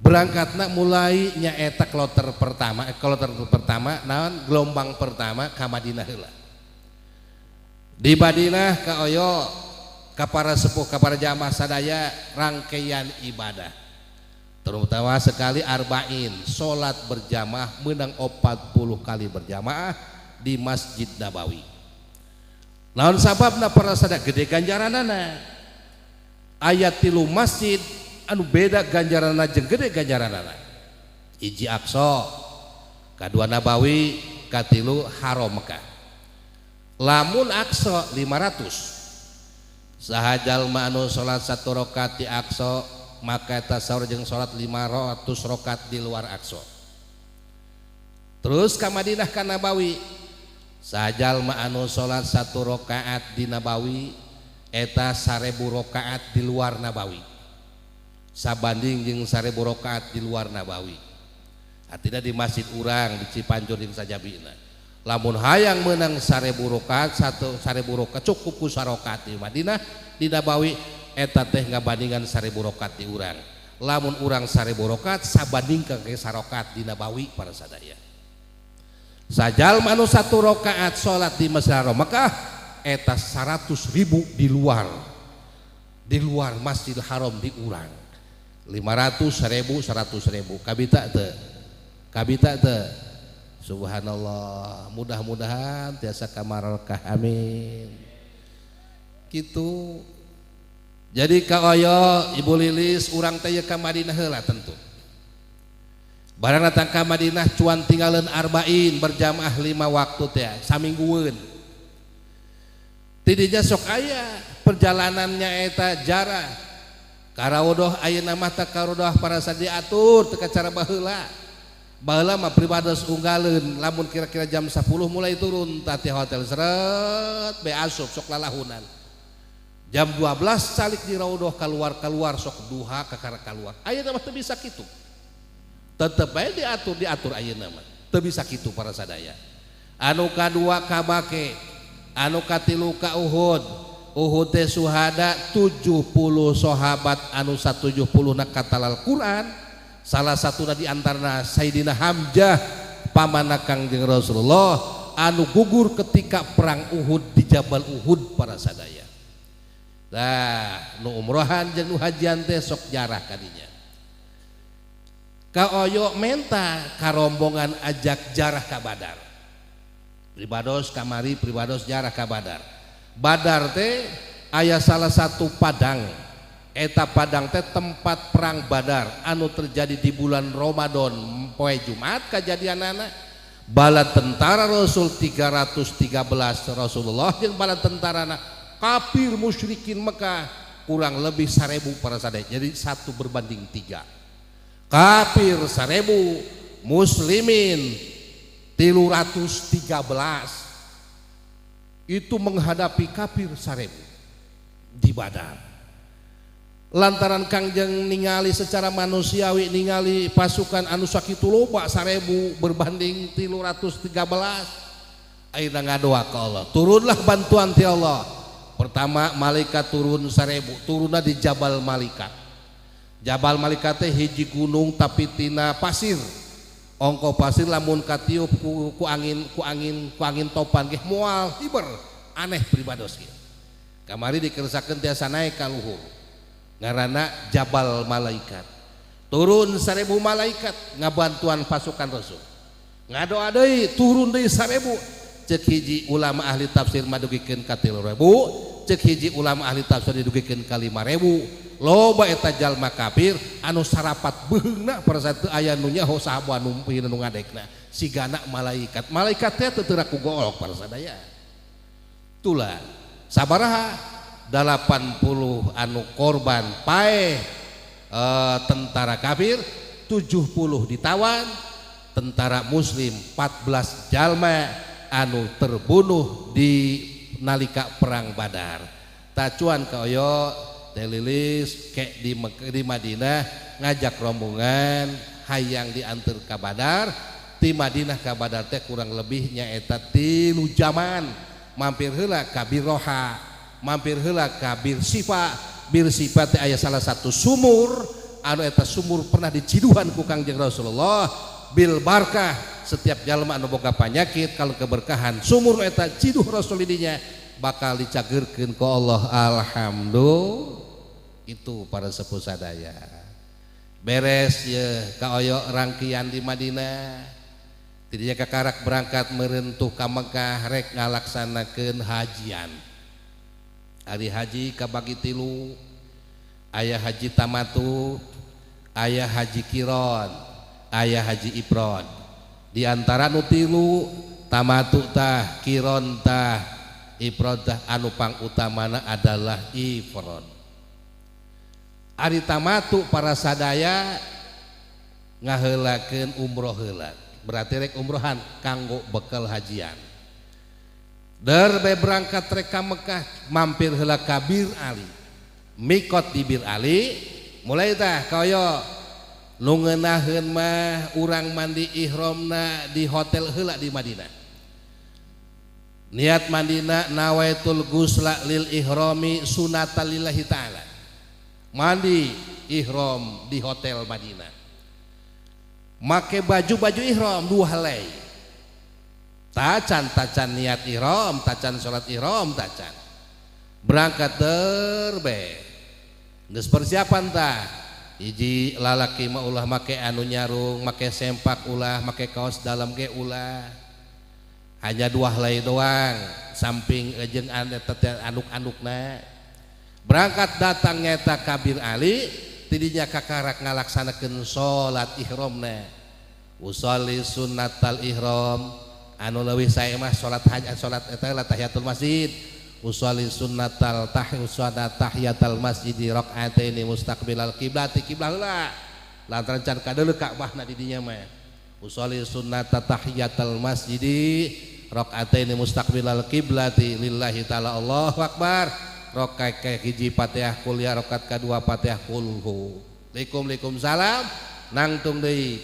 Berangkatna mulai nyaeta kloter pertama, kloter pertama naon gelombang pertama ka Madinah heula. Di Madinah ka oyo ka para sepuh ka para jamaah sadaya rangkaian ibadah. Terutama sekali arba'in, salat berjamaah menang 40 kali berjamaah di Masjid Nabawi. Naon sababna para sadaya gede ganjaranana. Ayat 3 masjid anu beda ganjaranana jeung gede ganjaranana. Hiji Aqsa, kadua Nabawi, katilu Haram Mekah. Lamun Aqsa 500 saha jalma anu salat 1 rakaat di Aqsa maka eta saur jeung salat 500 rakaat di luar Aqsa. Terus ka Madinah ka Nabawi, saha jalma anu salat 1 rakaat di Nabawi eta 1000 rakaat di luar Nabawi. Sabanding jeung 1000 rakaat di luar Nabawi. Artinya di masjid urang di Cipanjur jeung sajabina. Lamun hayang menang 1000 rakaat, 1000 rakaat cukup ku sarakaat di Madinah di Nabawi eta teh ngabandingan 1000 rakaat di urang. Lamun urang 1000 rakaat sabandingkeun ke sarakaat di Nabawi para sadaya. Sajalma anu 1 rakaat salat di Masjid Haram Mekah eta 100.000 di luar Masjidil Haram di urang. 500, 1000, 100.000 kabita teu? Kabita teu? Subhanallah, mudah-mudahan tiasa kamarokah, amin. Gitu. Jadi ka oyo Ibu Lilis urang teh ka Madinah heula tentu. Barang datang ka Madinah cuan tinggalin arba'in berjamaah 5 waktu teh saminggueun. Tidinya sok aya perjalanannya eta jarah. Karawodoh ayeuna mah teh karodoh para diatur teu cara baheula. Baheula mah pribados unggaleun lamun kira-kira jam 10 mulai turun tah ti hotel seret be asup sok lalahunan. Jam 12 calik di raudhah keluar-keluar sok duha kakara keluar. Ayeuna mah teu bisa kitu. Tetep bae diatur ayeuna mah. Teu bisa kitu para sadaya. Anu kadua ka Bake, anu katilu ka Uhud. Uhud teh suhada 70 sahabat anu 170 na katalal Quran. Salah satuna di antarana Sayyidina Hamzah pamanna Kangjeng Rasulullah anu gugur ketika perang Uhud di Jabal Uhud para sadaya. Nah, nu umrohan jeung nu hajian teh sok jarah kadinya. Ka oyo menta karombongan ajak jarah ka Badar. Pribados kamari pribados jarah ka Badar. Badar teh aya salah satu padang. Eta padang teh tempat perang Badar anu terjadi di bulan Ramadan poe Jumat kajadianana. Bala tentara Rasul 313 Rasulullah jeung bala tentarana kafir musyrikin Mekah kurang lebih 1000 para sadaya. Jadi 1:3. Kafir 1000, muslimin 313. Itu menghadapi kafir 1000 di Badar. Lantaran Kangjeng ningali secara manusiawi ningali pasukan anu sakitu loba 1000 berbanding 313, akhirna ngadoa ka Allah, turunlah bantuan ti Allah. Pertama malaikat turun 1000, turunna di Jabal Malaikat. Jabal Malaikat teh hiji gunung tapi tina pasir. Ongko pasir lamun katiup ku angin topan ge moal hiber, aneh pribados ge. Kamari dikersakeun tiasa naik ka luhur. Ngaranna Jabal Malaikat. Turun 1000 malaikat ngabantuan pasukan Rasul. Ngadoa deui turun deui 1000. Cek hiji ulama ahli tafsir madugikeun ka 3.000, cek hiji ulama ahli tafsir didugikeun ka 5.000. Loba eta jalma kafir anu sarapat beheungna pada saat aya nu nyaho saha anu nu ngadekna sigana malaikat. Malaikat teh teu teu ku golok para sadaya. Tula sabaraha 80 anu korban paeh tentara kafir, 70 ditawan, tentara muslim 14 jalma anu terbunuh di nalika perang Badar. Tacuan ka oyo Teh Lilis kek di Madinah ngajak rombongan hayang diantar ka Badar. Ti Madinah ka Badar teh kurang lebih nyaeta 3 jaman. Mampir heula ka Birroha, mampir heula ka Birsifa. Birsifa teh aya salah satu sumur anu eta sumur pernah diciduhan ku Kangjeng Rasulullah bil barkah. Setiap jalma anu boga panyakit kalau keberkahan sumur eta ciduh Rasul dinya bakal dicageurkeun ku Allah. Alhamdulillah. Itu para sepuh sadaya. Beres ye ka oyo rangkaian di Madinah. Tidinya kakarak berangkat merentuh ka Mekah rek ngalaksanakeun hajian. Hari haji kabagi 3, aya haji tamatu, aya haji kiron, aya haji ifrad. Di antara nu 3 tamatu tah, kiron tah, ifrad tah, anu pangutamana adalah ifrad. Ari tamatu para sadaya ngaheulakeun umroh heula. Berarti rek umrohan kanggo bekal hajian. Der be berangkat rek ka Mekah mampir heula ka Bir Ali. Mikot di Bir Ali mulai tah kaya nu ngeunaheun mah urang mandi ihramna di hotel heula di Madinah. Niat mandina nawaitul gusla lil ihrami sunatan lillahi ta'ala. Mandi ihram di hotel Madinah. Make baju-baju ihram 2 helai. Tacan-tacan niat ihram, tacan salat ihram, tacan. Berangkat terbe. Geus persiapan tah. Hiji lalaki mah ulah make anu nyarung, make sempak ulah, make kaos dalam ge ulah. Hanya 2 helai doang, samping jeung anduk-andukna. Berangkat datang nyata Kabir Ali, tidinya kakarak ngalaksanakeun salat ihramna. Usolli sunnatal ihram, anu leuwih sae mah salat haji, salat eta lah tahiyatul masjid. Usolli sunnatal tahiyat tahiyatal masjid rakaataini mustaqbilal qiblati, kiblah heula. Lantaran can kadeuleu Ka'bahna di dinya mah. Usolli sunnata tahiyatal masjid rakaataini mustaqbilal qiblati lillahi ta'ala. Allahu akbar. Rakaat kahiji Fatihah kuliah, rakaat kadua Fatihah kulhu. Likum likum salam nangtung deui.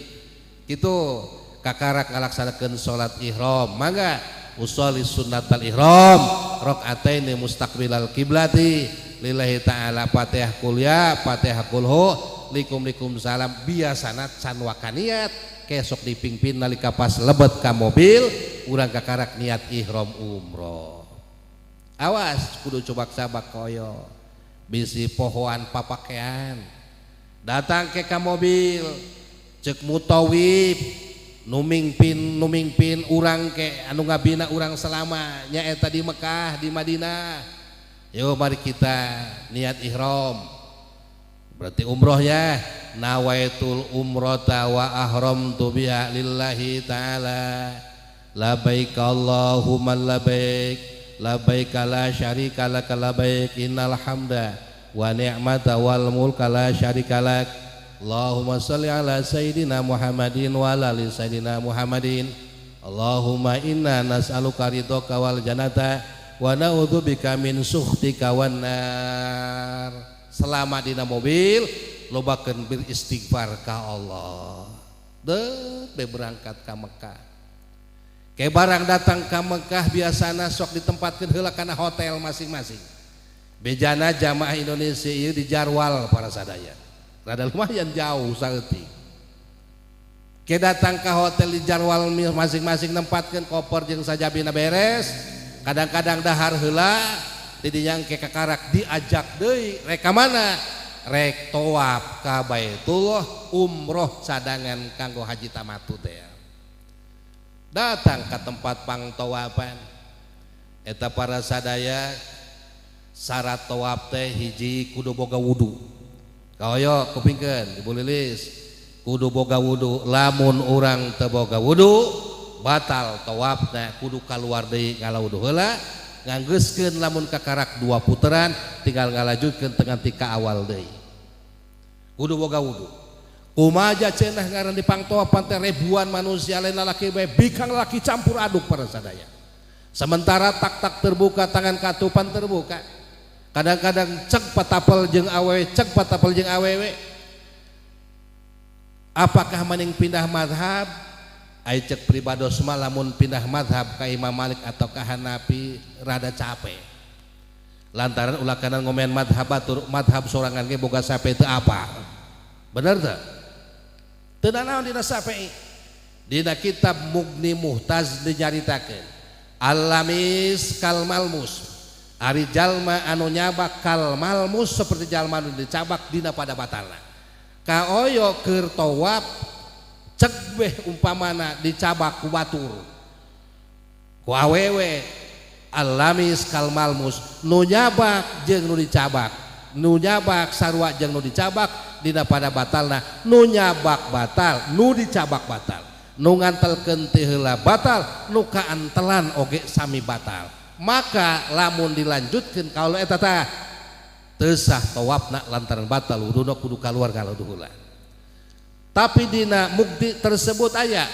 Kitu kakarak ngalaksanakeun salat ihram. Mangga usolli sunnatal ihram rakaataini mustaqbilal qiblati lillahi ta'ala Fatihah kuliah, Fatihah kulhu, likum likum salam. Biasana can waka niat kesok dipingpin nalika pas lebet ka mobil urang kakarak niat ihram umroh. Awas kudu cobak sabak koyo bisi pohoan papakean datang ke ka mobil cek mutawif numingpin urang ke anu ngabina urang selama nyaeta di Mekah di Madinah. Yo mari kita niat ihram, berarti umroh ya. Nawaitul umrata wa ahramtu biha lillahi ta'ala. Labbaik Allahumma labbaik, labbaik la syarika lak labbaik, innal hamda wa ni'mata wal mulka la syarika lak. Allahumma shalli ala sayidina Muhammadin wa ala ali sayidina Muhammadin. Allahumma inna nas'aluka ridhoka wal jannata wa na'udzubika min sukhtika wan nar. Selama dina mobil lobakeun beristighfar ka Allah. Deuh be berangkat ka Mekah. Ke barang datang ka Mekah biasana sok ditempatkeun heula kana hotel masing-masing. Bejana jamaah Indonesia ieu di Jarwal para sadaya. Rada lumayan jauh saeutik. Ke datang ka hotel di Jarwal masing-masing nempatkeun koper jeung sajabina beres. Kadang-kadang dahar heula tidinya ke kakarak diajak deui rek ka mana? Rek tawaf ka Baitullah umroh cadangan kanggo haji tamatu teh. Datang ke tempat pangtawapan eta para sadaya, syarat tawaf teh hiji kudu boga wudu. Kaoyo kupingkeun, Ibu Lilis, kudu boga wudu. Lamun urang teu boga wudu, batal tawafna, kudu kaluar deui ngala wudu heula, nganggeuskeun. Lamun kakarak dua puteran, tinggal ngalajutkeun tengah tika awal deui. Kudu boga wudu. Kumaha cenah ngaran di pangtawapan teh ribuan manusia, lain lalaki bae, bikang lalaki campur aduk para sadaya. Sementara tak-tak terbuka, tangan katupan terbuka, kadang-kadang cek patapel jeung awewe, cek patapel jeung awewe. Apakah maning pindah madhab? Ai cek pribados mah lamun pindah madhab ka Imam Malik atau ka Hanafi rada capek, lantaran ulah kanan ngomen madhab batur, madhab sorangan ge boga sape teu apa. Bener teu? Teu nanaon dina Syafi'i. Dina kitab Mughni Muhtaz dinyaritakeun alamis kal malmus, ari jalma anu nyabak kal malmus seperti jalma anu dicabak dina pada batalna. Kaoyo keur tawaf cek beh umpamana dicabak ku batur, ku awewe, alamis kal malmus, nu nyabak jeung nu dicabak, nu nyabak sarua jeung nu dicabak dina pada batalna. Nu nyabak batal, nu dicabak batal, nu ngantelkeun teu heula batal, nu kaantelan oge sami batal. Maka lamun dilanjutkeun kalau eta tah teu sah tawafna lantaran batal wuduna, kudu kaluar ngala heula. Tapi dina mukti tersebut aya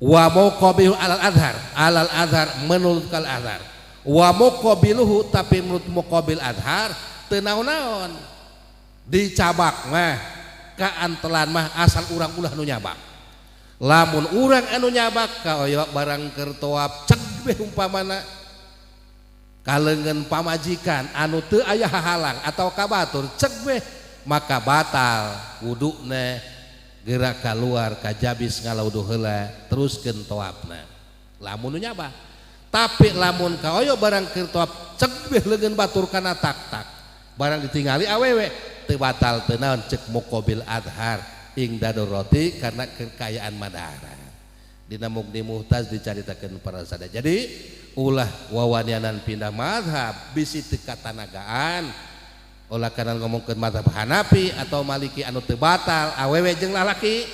wa muqabilu alal adhar, alal adhar, menurut kal adhar wa muqabiluhu, tapi menurut muqabil adhar teu naon-naon dicabak mah, kaantelan mah, asal urang ulah nu nyabak. Lamun urang anu nyabak, kaoyo barang keur tawaf cek beh umpamana kaleungeun pamajikan anu teu aya hahalang atau kabatur cek beh, maka batal wuduna, gerak keluar kajabis ngala wudu heula, teruskeun tawafna lamun nu nyabak. Tapi lamun kaoyo barang keur tawaf cek beh leungeun batur kana tak-tak, barang ditingali awewe, teu batal teu naon cek muqabil adhar ing roti, karena kekayaan madara. Dina Mughni Muhtaz dicaritakeun para sada. Jadi ulah wawanianan pindah madhab bisi teu katanagaan. Ulah kana ngomongkeun madhab Hanafi atau Maliki anu teu batal awewe jeung lalaki.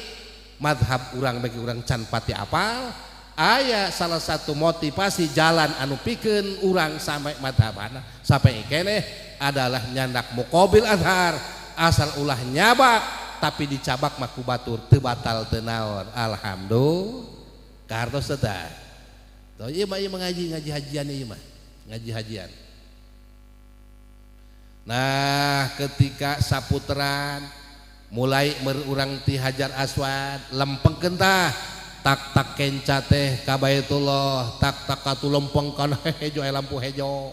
Madhab urang bagi urang can pati apal. Aya salah satu motivasi jalan anu pikeun urang sampai madhab sampai keneh adalah nyandak muqabil adhar, asal ulah nyabak, tapi dicabak mah ku batur teu batal teu naon. Alhamdulillah. Kartos teh tuh ieu mah, ieu ngaji, ngaji hajian ieu mah, ngaji hajian. Nah, ketika saputeran mulai merurang ti Hajar Aswad, lempengkeun tah tak tak kenca teh ka Baitullah, tak tak katu lempeng kana hejo, lampu hejo.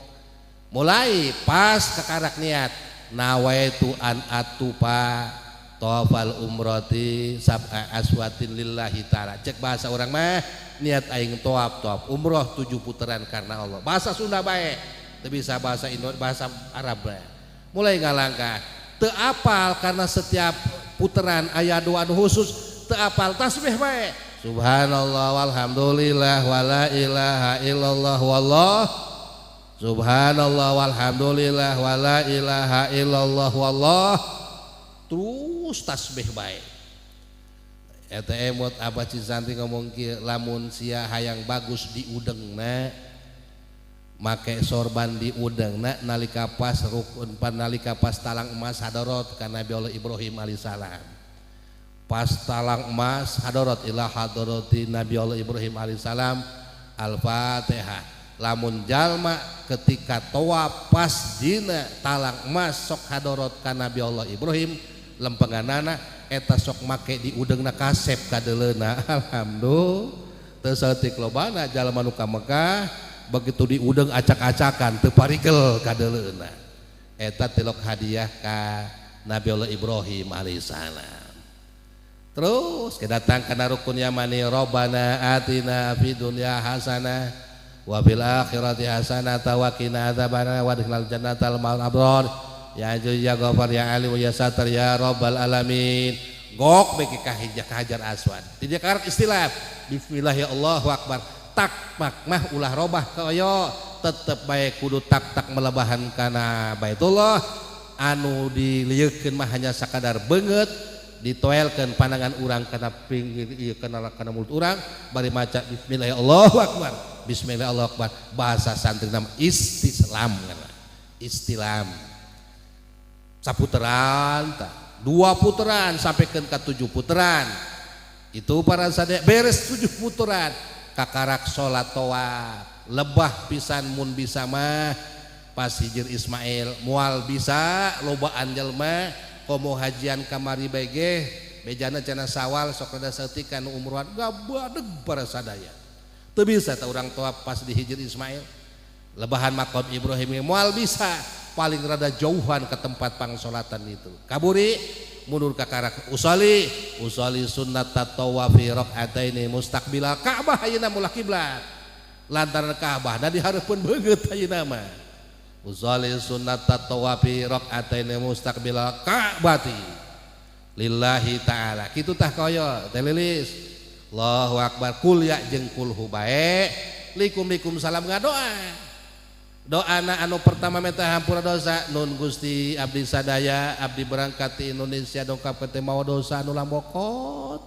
Mulai pas kakarak niat nawaitu an atufa tawafal umrati sab'a aswatin lillahi ta'ala. Cek bahasa orang mah niat aing tawaf, tawaf umroh 7 putaran karena Allah. Bahasa Sunda bae teu bisa bahasa Indo, bahasa Arab bae. Mulai ngalangkah teu apal, karena setiap putaran aya doa anu khusus, teu apal, tasbih bae, subhanallah walhamdulillah wala ilaha illallah wallah, subhanallah walhamdulillah wala ilaha illallah wallah, terus tasbih bae. Eta emot Abah Cisanti ngomong kieu, lamun sia hayang bagus di udengna, make sorban di udengna nalika pas rukun pan, nalika pas talang emas hadorot ka Nabi Allah Ibrahim alaihissalam. Pas talang emas hadorot ila hadoroti Nabi Allah Ibrahim alaihissalam, Al-Fatihah. Lamun jalma ketika tawaf pas dina talang emas sok hadorot ka Nabi Allah Ibrahim lempenganana eta, sok make di udengna, kasep kadeleuna. Alhamdulillah, teu saeutik lobana jalma nu ka Mekah, begitu diudeng acak-acakan, teu parigel kadeleuna. Eta tilok hadiah ka Nabi Allah Ibrahim alaihissalam. Terus kedatang kana rukun yamani, robbana atina fid dunya hasanah wa fil akhirati hasanah wa qina adzabannar wa adkhilnal jannata ma'al abrar ya aziz ya ghafar ya alim ya satar ya rabbal alamin. Gok beki ka Hajar Aswad, tidak karak istilah. Bismillah ya Allahu akbar. Tak mak mah ulah robah koyo, tetep bae kudu tak tak melebahan kana Baitullah. Anu diliekeun mah hanya sakadar beungeut ditoelkeun pandangan urang kana pinggir ieu kana kana mulut urang bari maca bismillah ya Allahu akbar. Bismillah Allahu akbar. Bahasa santri nama istislam kana. Istilam. Saputeran tah, dua puteran sampaikan ke 7 puteran. Itu para sadaya beres 7 puteran kakarak salat tawaf. Lebah pisan mun bisa mah pas Hijir Ismail moal bisa lobaan jelema komo hajian kamari bae ge bejana cenah sawal sok rada saeutik nu umrohan gabadeg para sadaya. Teu bisa tah urang tawaf pas di Hijir Ismail. Lebahan makom Ibrahim moal bisa, paling rada jauhan ke tempat pangsolatan itu. Kaburi mundur ka karak usali usali sunnat tatawafi rakaataini mustaqbilal Ka'bah ayeuna mulah kiblat. Lantaran Ka'bah da dihareupeun beungeut ayeuna mah. Usali sunnat tatawafi rakaataini mustaqbilal Ka'bati lillahi ta'ala. Kitu tah koyo teh lilis. Allahu akbar kul ya jeung kulhu bae likum likum salam ngadoa. Doana anu pertama minta hampura dosa nun Gusti abdi sadaya abdi berangkat di Indonesia dongkap ke mawa dosa anu lambokot.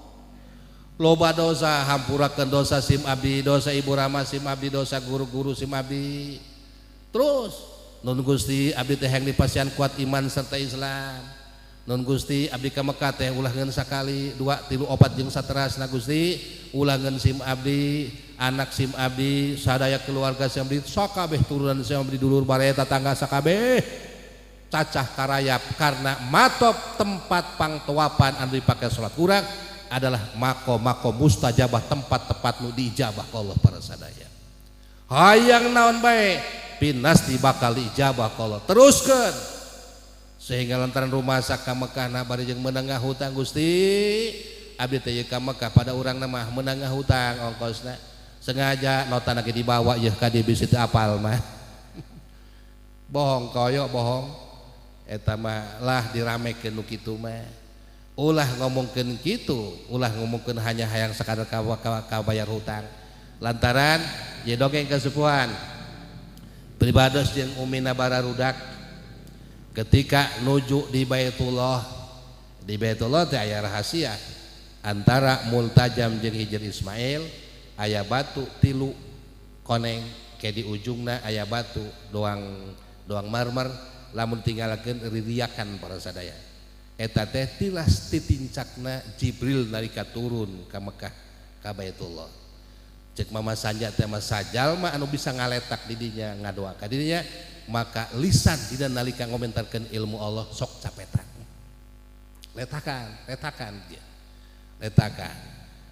Loba dosa hampurakeun dosa sim abdi, dosa ibu rama sim abdi, dosa guru-guru sim abdi. Terus nun Gusti abdi teh hayang dipasihan kuat iman serta Islam. Nun Gusti abdi ka Mekah teh ulah ngeun sakali dua tilu opat jeung saterasna Gusti ulah ngeun sim abdi, anak sim abdi, sadaya keluarga sim abdi, sakabeh turunan sim abdi, dulur baraya tetangga sakabeh cacah karayap karena matop tempat pangtowapan anu dipake salat urang adalah maqam-maqam mustajabah, tempat tepat nu diijabah ku Allah para sadaya. Hayang naon bae pinasti bakal diijabah ku Allah. Teruskeun sehingga lantaran rumah ka Mekah na bari jeung meunang hutang Gusti abdi teh ka Mekah pada urang mah meunang hutang ongkosna sengaja nota lagi dibawa yeuh ka dieu bisi teu apal mah. Bohong koyo bohong eta mah lah diramekeun nu kitu mah. Ulah ngomongkeun kitu, ulah ngomongkeun hanya hayang sakadar kabayar hutang. Lantaran ye dongeng kesepuhan pribados jeung umina bararudak ketika nuju di Baitullah. Di Baitullah teh aya rahasia antara Multajam jeung Hijir Ismail aya batu tilu koneng ke di ujungna aya batu doang doang marmer lamun tinggalkeun ririakan para sadaya. Eta teh tilas titincakna Jibril nalika turun ka Mekah ka Baitullah. Cek mama sanja teh mah sajalma anu bisa ngaletak di dinya ngadoa ka dinya maka lisan dina nalika ngomentarkeun ilmu Allah sok capetan. Letakan, letakan dia. Letakan.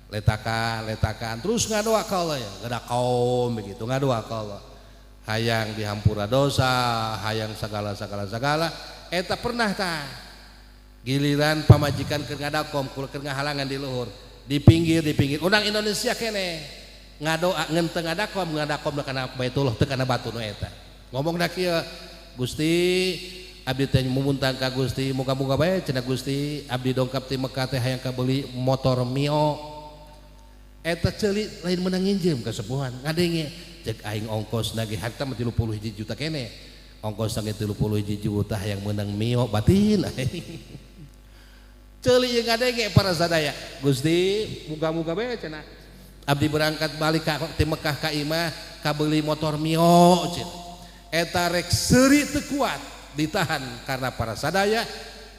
Letakan, letakan terus ngadoa ka Allah ya, gada kaum begitu ngadoa ka Allah. Hayang dihampura dosa, hayang segala segala segala eta pernah tah. Giliran pamajikan keur ngadakom, keur ngahalangan di luhur, di pinggir urang Indonesia kene ngadoa ngen teu ngadakom, ngadakom kana Baitullah teu kana batu nu eta. Ngomongna kieu, Gusti abdi teh mumuntang ka Gusti, muga-muga bae cenah Gusti abdi dongkap ti Mekah teh hayang kabeuli motor Mio. Eta ceuli lain meunang nginjem kasepuhan, ngadenge cek aing ongkos nagih harta mah 31 juta kene. Ongkos nagih 31 juta hayang meunang Mio batin. Ceuli jeung ngadenge para sadaya. Gusti muga-muga bae cenah abdi berangkat balik ka ti Mekah ka imah kabeuli motor Mio cenah. Eta rek seuri teu kuat ditahan karena para sadaya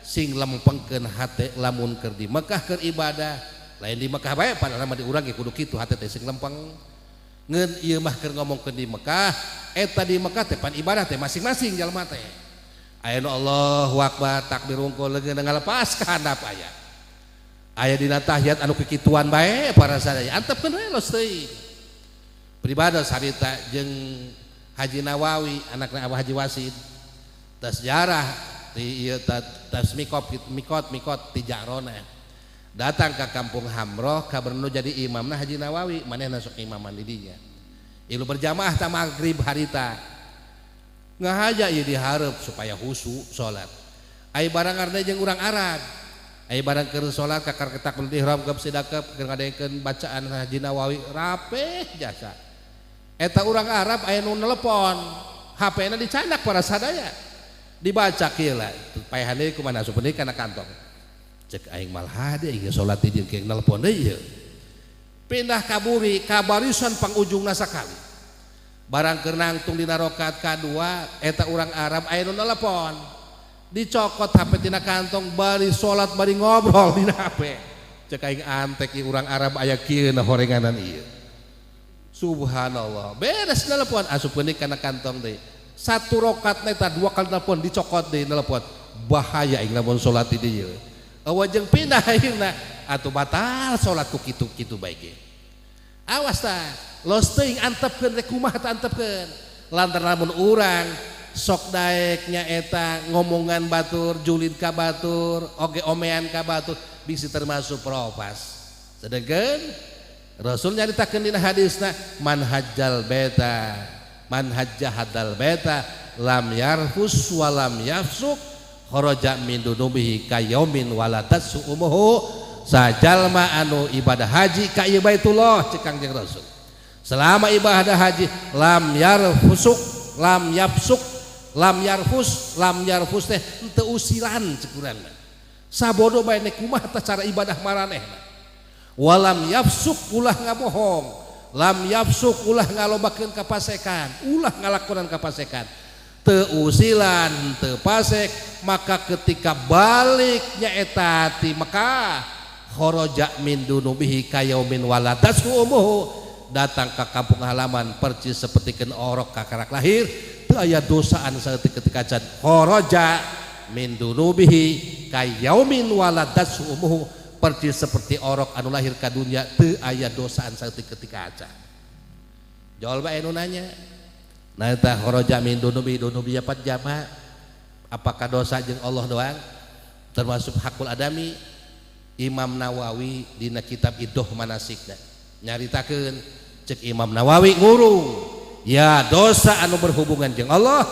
sing lempengkeun hate lamun keur di Mekah keur ibadah lain di Mekah bae padahal mah di urang ge kudu kitu hate teh sing lempeng. Ngeun ieu mah keur ngomongkeun di Mekah eta di Mekah teh pan ibadah teh masing-masing jalma teh. Aya nu Allahu akbar takbir wungkul leungeun ngalepas ka handap aya. Aya dina tahiyat anu kikituan bae para sadaya antepkeun we los teuing. Pribados harita jeung Haji Nawawi anakna Abah Haji Wasid. Tas sejarah ti ieu tas mikot mikot mikot ti Jarona. Datang ke kampung Hamroh kabarnu jadi imamna Haji Nawawi manehna sok imaman di dinya. Ilu berjamaah ta magrib harita. Ngahaja ieu dihareup supaya husu salat. Ai barang arna jeung urang Arab. Aya barang keur salat kakar takbiratul ihram gep sidakep keur ngadengekeun bacaan Haji Nawawi rapeh jasa. Eta urang Arab aya nu nelepon, HP-na dicandak para sadaya. Dibaca kieu lah, paehan deui kumaha asup deui kana kantong. Cek aing malah hade ieu salat di dieu nelepon deui ieu. Pindah ka buri ka barisan pangujungna sakali. Barang keur nangtung dina rakaat kadua eta urang Arab aya nu nelepon. Dicokot HP tina kantong bari salat bari ngobrol dina HP. Cek aing antek ieu urang Arab aya kieu na horenganan ieu. Subhanallah. Beres telepon asup deui kana kantong deui. Satu rakaat eta dua kali telepon dicokot deui telepon. Bahaya aing lamun salat di dieu. Eueuh jeung pindah akhirna atuh batal salat ku kitu-kitu bae ge. Awas tah, los teuing antepkeun rek kumaha tah antepkeun. Lantaran lamun urang sok daek nyaeta ngomongan batur, julid ka batur, oge omean ka batur, bisi termasuk profas. Sedengkeun Rasul nyaritakeun dina hadisna man hajjal baita, man hajja hadal baita lam yarfus wa lam yafsuk kharaja min dunubihi kayaumin waladatsu ummuhu. Sajalma anu ibadah haji ka ieu Baitullah cek Kangjeng Rasul. Selama ibadah haji lam yarfusuk, lam yafsuk, lam yarfus, lam yarfus teh henteu usilan cek urang mah. Sabodo bae nek kumaha tah cara ibadah maranehna. Walam yafsuk ulah ngabohong, lam yafsuk ulah ngalobakeun kapasekan, ulah ngalakonan kapasekan. Teu usilan, teu pasek, maka ketika balik nyaeta ti Mekah kharaja min dunubihi kayaumin waladatsu ummuhu, datang ke kampung halaman persis seperti keun orok kakarak lahir, teu aya dosaan saeutik ketika can kharaja min dunubihi kayaumin waladatsu ummuhu, persis seperti orok anu lahir ka dunia teu aya dosaan saeutik ketika acan. Jol bae nu nanya. Nah eta kharaja min dunubi dunubi pat jama, apakah dosa jeung Allah doang termasuk hakul adami? Imam Nawawi dina kitab Idoh Manasikna nyaritakeun cek Imam Nawawi ngurung ya dosa anu berhubungan jeung Allah,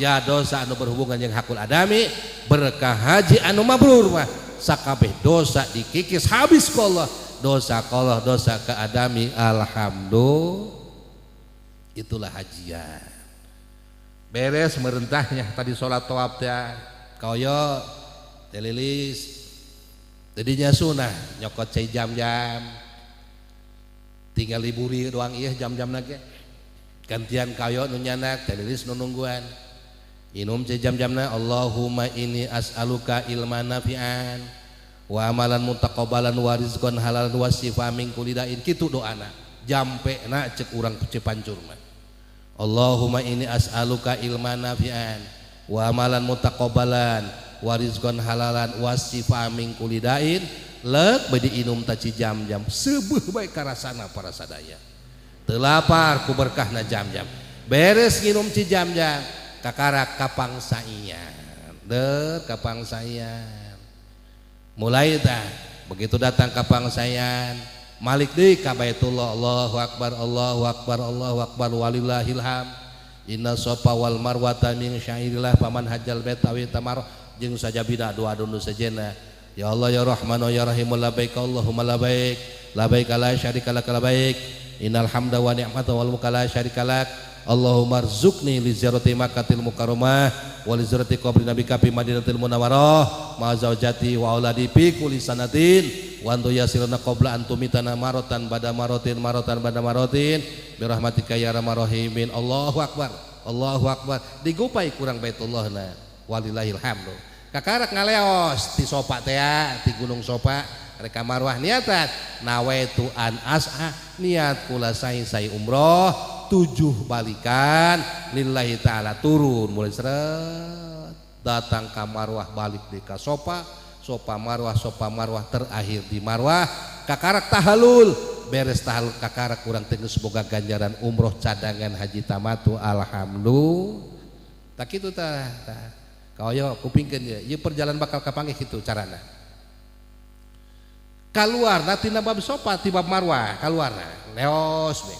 ya dosa anu berhubungan jeung hakul adami, berkah haji anu mabrur mah sakabeh dosa dikikis habis ku Allah, dosa ka Allah, dosa ke adami, alhamdulillah. Itulah hajian. Beres merentahnya tadi sholat tawaf teh koyo telilis jadinya sunah nyokot cai jam-jam tinggal liburi doang iya jam-jam lagi gantian kayo nu nyanak telilis nu nungguan inum cai jam-jamna Allahumma inni as'aluka ilman nafi'an wa amalan mutaqabbalan wa rizqan halalan wa shifa min kulli da'in, kitu doana jampena cek urang Cipancur mah. Allahumma inni as'aluka ilman nafi'an wa amalan mutaqabbalan wa rizqan halalan wa shifa min kulli da'in. Leuk bade inum taci jam-jam seubeuh bae karasana para sadaya teu lapar ku berkahna jam-jam. Beres nginum ci jam-jam kakarak kapangsaian deur kapangsaian mulai tah begitu datang kapangsaian malik deui ka Baitullah, Allahu akbar Allahu akbar Allahu akbar walillahil hamd inna sofa wal marwata min syairillah faman hajjal baita wa tamar jeung sajabina doa dunu sejena ya Allah ya Rahman ya Rahim labbaik Allahumma labbaik labbaik la syarika lak labbaik innal hamda wa ni'mata wal mulka la syarika lak Allahumma rzuqni li ziyarati Makkatil Mukarramah wa li ziyarati qabri nabika fi Madinatil Munawwarah ma zaujati wa auladi fi kulli sanatin wa antu yasiruna qabla an tumitana maratan bada marotin maratan bada marotin bi rahmatika ya arhamar rahimin. Allahu akbar Allahu akbar digupai kurang Baitullahna walillahil hamdu. Kakarak ngaleos ti Sopa teh ti Gunung Sopa rek ka Marwah niatan nawaitu an as'a niat kula sai umroh 7 balikan lillahi ta'ala turun mulai seret datang ka Marwah balik di ka Sopa, Sopa Marwah, Sopa Marwah terakhir di Marwah kakarak tahalul beres tahalul kakarak kurang tegas boga ganjaran umroh cadangan haji tamatu alhamdulillah. Tak kitu tah tah kaoyo kupingkeun ieu ieu perjalanan bakal kapanggih kitu carana kaluarna tina bab Sopa ti bab Marwah kaluarna leos we.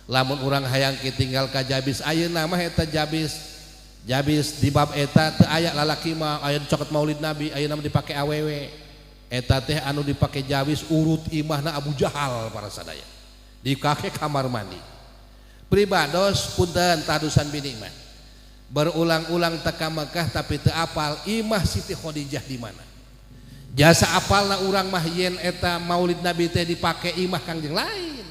Lamun urang hayang tinggal ka Jabis ayeuna mah eta Jabis Jabis di bab eta teu aya lalaki mah aya cokot maulid Nabi ayeuna mah dipake awewe. Eta teh anu dipake jawis urut imahna Abu Jahal para sadaya. Dipake kamar mandi. Pribados punten tadusan bini mah. Berulang-ulang teka Mekah tapi teu apal imah Siti Khadijah di mana. Jasa apalna urang mah yen eta Maulid Nabi teh dipake imah Kangjeng lain.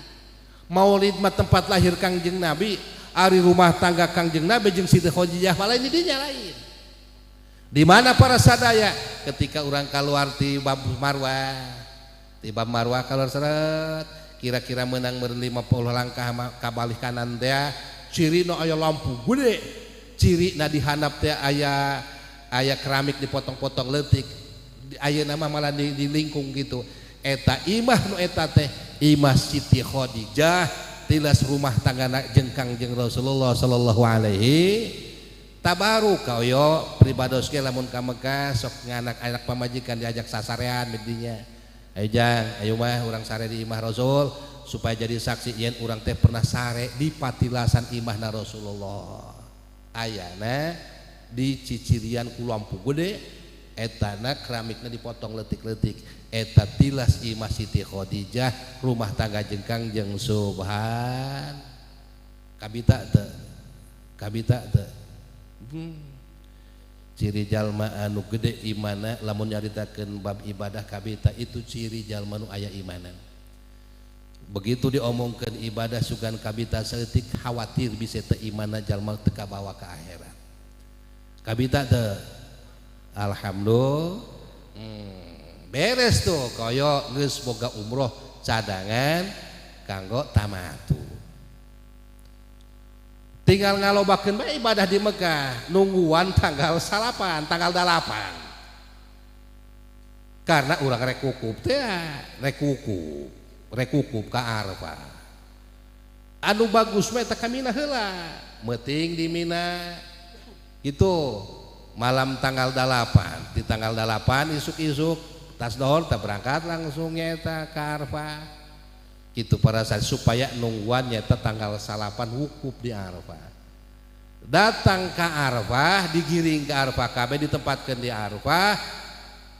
Maulid mah tempat lahir Kangjeng Nabi, ari rumah tangga Kangjeng Nabi jeung Siti Khadijah malah ini dinya lain. Di mana para sadaya ketika orang keluar ti Bab Marwah, ti Bab Marwah keluar seret, kira-kira menang meureun 50 langkah ka balih kanan teh cirina aya lampu gede, cirina di handap teh aya aya keramik dipotong-potong leutik, ayeuna mah malah di lingkung gitu. Eta imah nu eta teh imah Siti Khadijah tilas rumah tangga jeung Kangjeng Rasulullah sallallahu alaihi tabaruk. Kaoyo pribados ge lamun ka Mekah sok nganak-anak pamajikan diajak sasarean dinya. Ayo jang, ayo mah urang sare di imah Rasul supaya jadi saksi yen urang teh pernah sare di patilasan imahna Rasulullah. Ayana di cicirian ku lampu gede, etana keramikna dipotong leutik-leutik. Eta tilas imah Siti Khadijah rumah tangga jeung Kangjeng Subhan. Kabita teu? Kabita teu? Ciri jalma anu gede imana lamun nyaritakeun bab ibadah kabita itu ciri jalma nu aya imanan. Begitu diomongkeun ibadah sugan kabita saeutik khawatir bisa teu imana jalma teu kabawa ka akhirat. Kabita teu? Alhamdulillah. Beres tuh koyo geus boga umroh cadangan kanggo tamatu. Tinggal ngalobakeun bae ibadah di Mekah, nungguan tanggal 9, tanggal 8. Karena urang rek wukuf teh, rek wukuf, rek wukuf ka Arafah. Anu bagus mah eta ka Mina heula, meuting di Mina. Itu malam tanggal 8, di tanggal 8 isuk-isuk tas dohor teh berangkat langsung nyeta ka Arafah. Gitu para sahabat supaya nungguan nyata tanggal 9 wukuf di Arafah. Datang ke Arafah, digiring ke Arafah, kabeh ditempatkan di Arafah.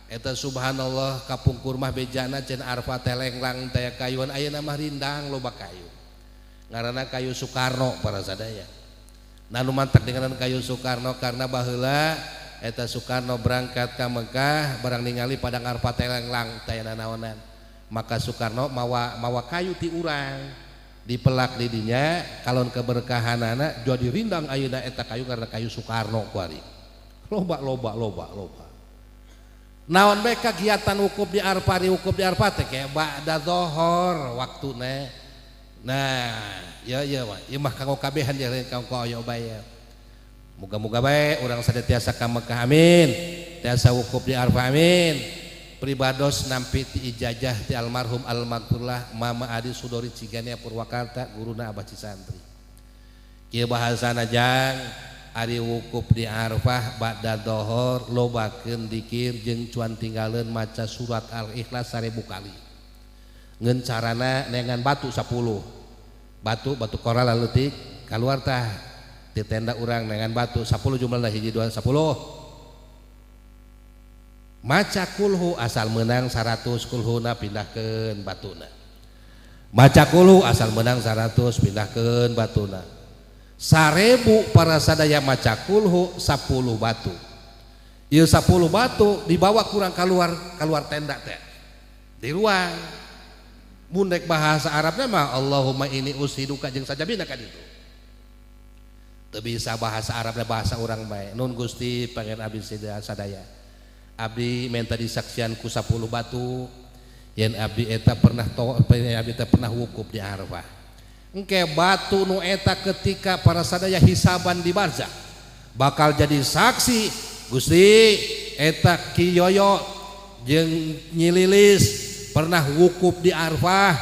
Eta subhanallah kapungkur mah bejana cenah Arafah teh lenglang teh kayuan, ayeuna mah rindang loba kayu. Ngaranna kayu Soekarno para sadaya. Nah nu mantak dengan kayu Soekarno karena baheula eta Soekarno berangkat ka Mekah barang ningali padang Arafah teh lenglang teh nanaonan. Maka Soekarno mawa mawa kayu ti urang dipelak di dinya kalon keberkahanana jadi rindang ayeuna eta kayu karena kayu Soekarno kuari. Loba loba loba loba. Naon bae kagiatan wukuf di Arafah, wukuf di Arafah teh kayak ba'da dzohor waktuna. Nah, ya ya mah, ieu mah kanggo kabehan ya lain kanggo aya bae. Muga-muga bae urang sadaya tiasa ka Mekah amin. Tiasa wukuf di Arafah amin. Pribados nampi ti ijazah ti almarhum almaghfurlah Mama Adi Sudori Cigania Purwakarta guruna Abah Cisantri. Kieu bahasana jang ari wukuf di Arafah ba'da dzohor lobakeun dikir jeung cuan tinggaleun maca surat Al-Ikhlas 1000 kali. Ngeun carana neangan batu 10. Batu batu koral leutik kaluar tah ti tenda urang neangan batu 10 jumlahna hiji 2 10. Maca kulhu asal menang 100 kulhuna pindahkeun batuna. Maca kulhu asal menang 100 pindahkeun batuna. 1000 para sadaya maca kulhu 10 batu. Ieu 10 batu dibawa kurang keluar keluar tenda teh. Di ruang. Mun rek bahasa Arabna mah Allahumma inni ushiduka jeung sajabina ka ditu. Teu bisa bahasa Arabna bahasa urang bae. Nun Gusti pangen abdi sadaya. Abdi minta disaksian ku 10 batu yen abdi eta pernah to, abdi eta pernah wukuf di Arafah. Engke batu nu eta ketika para sadaya hisaban di barzah bakal jadi saksi Gusti eta Ki Yoyo jeung Nyi Lilis pernah wukuf di Arafah.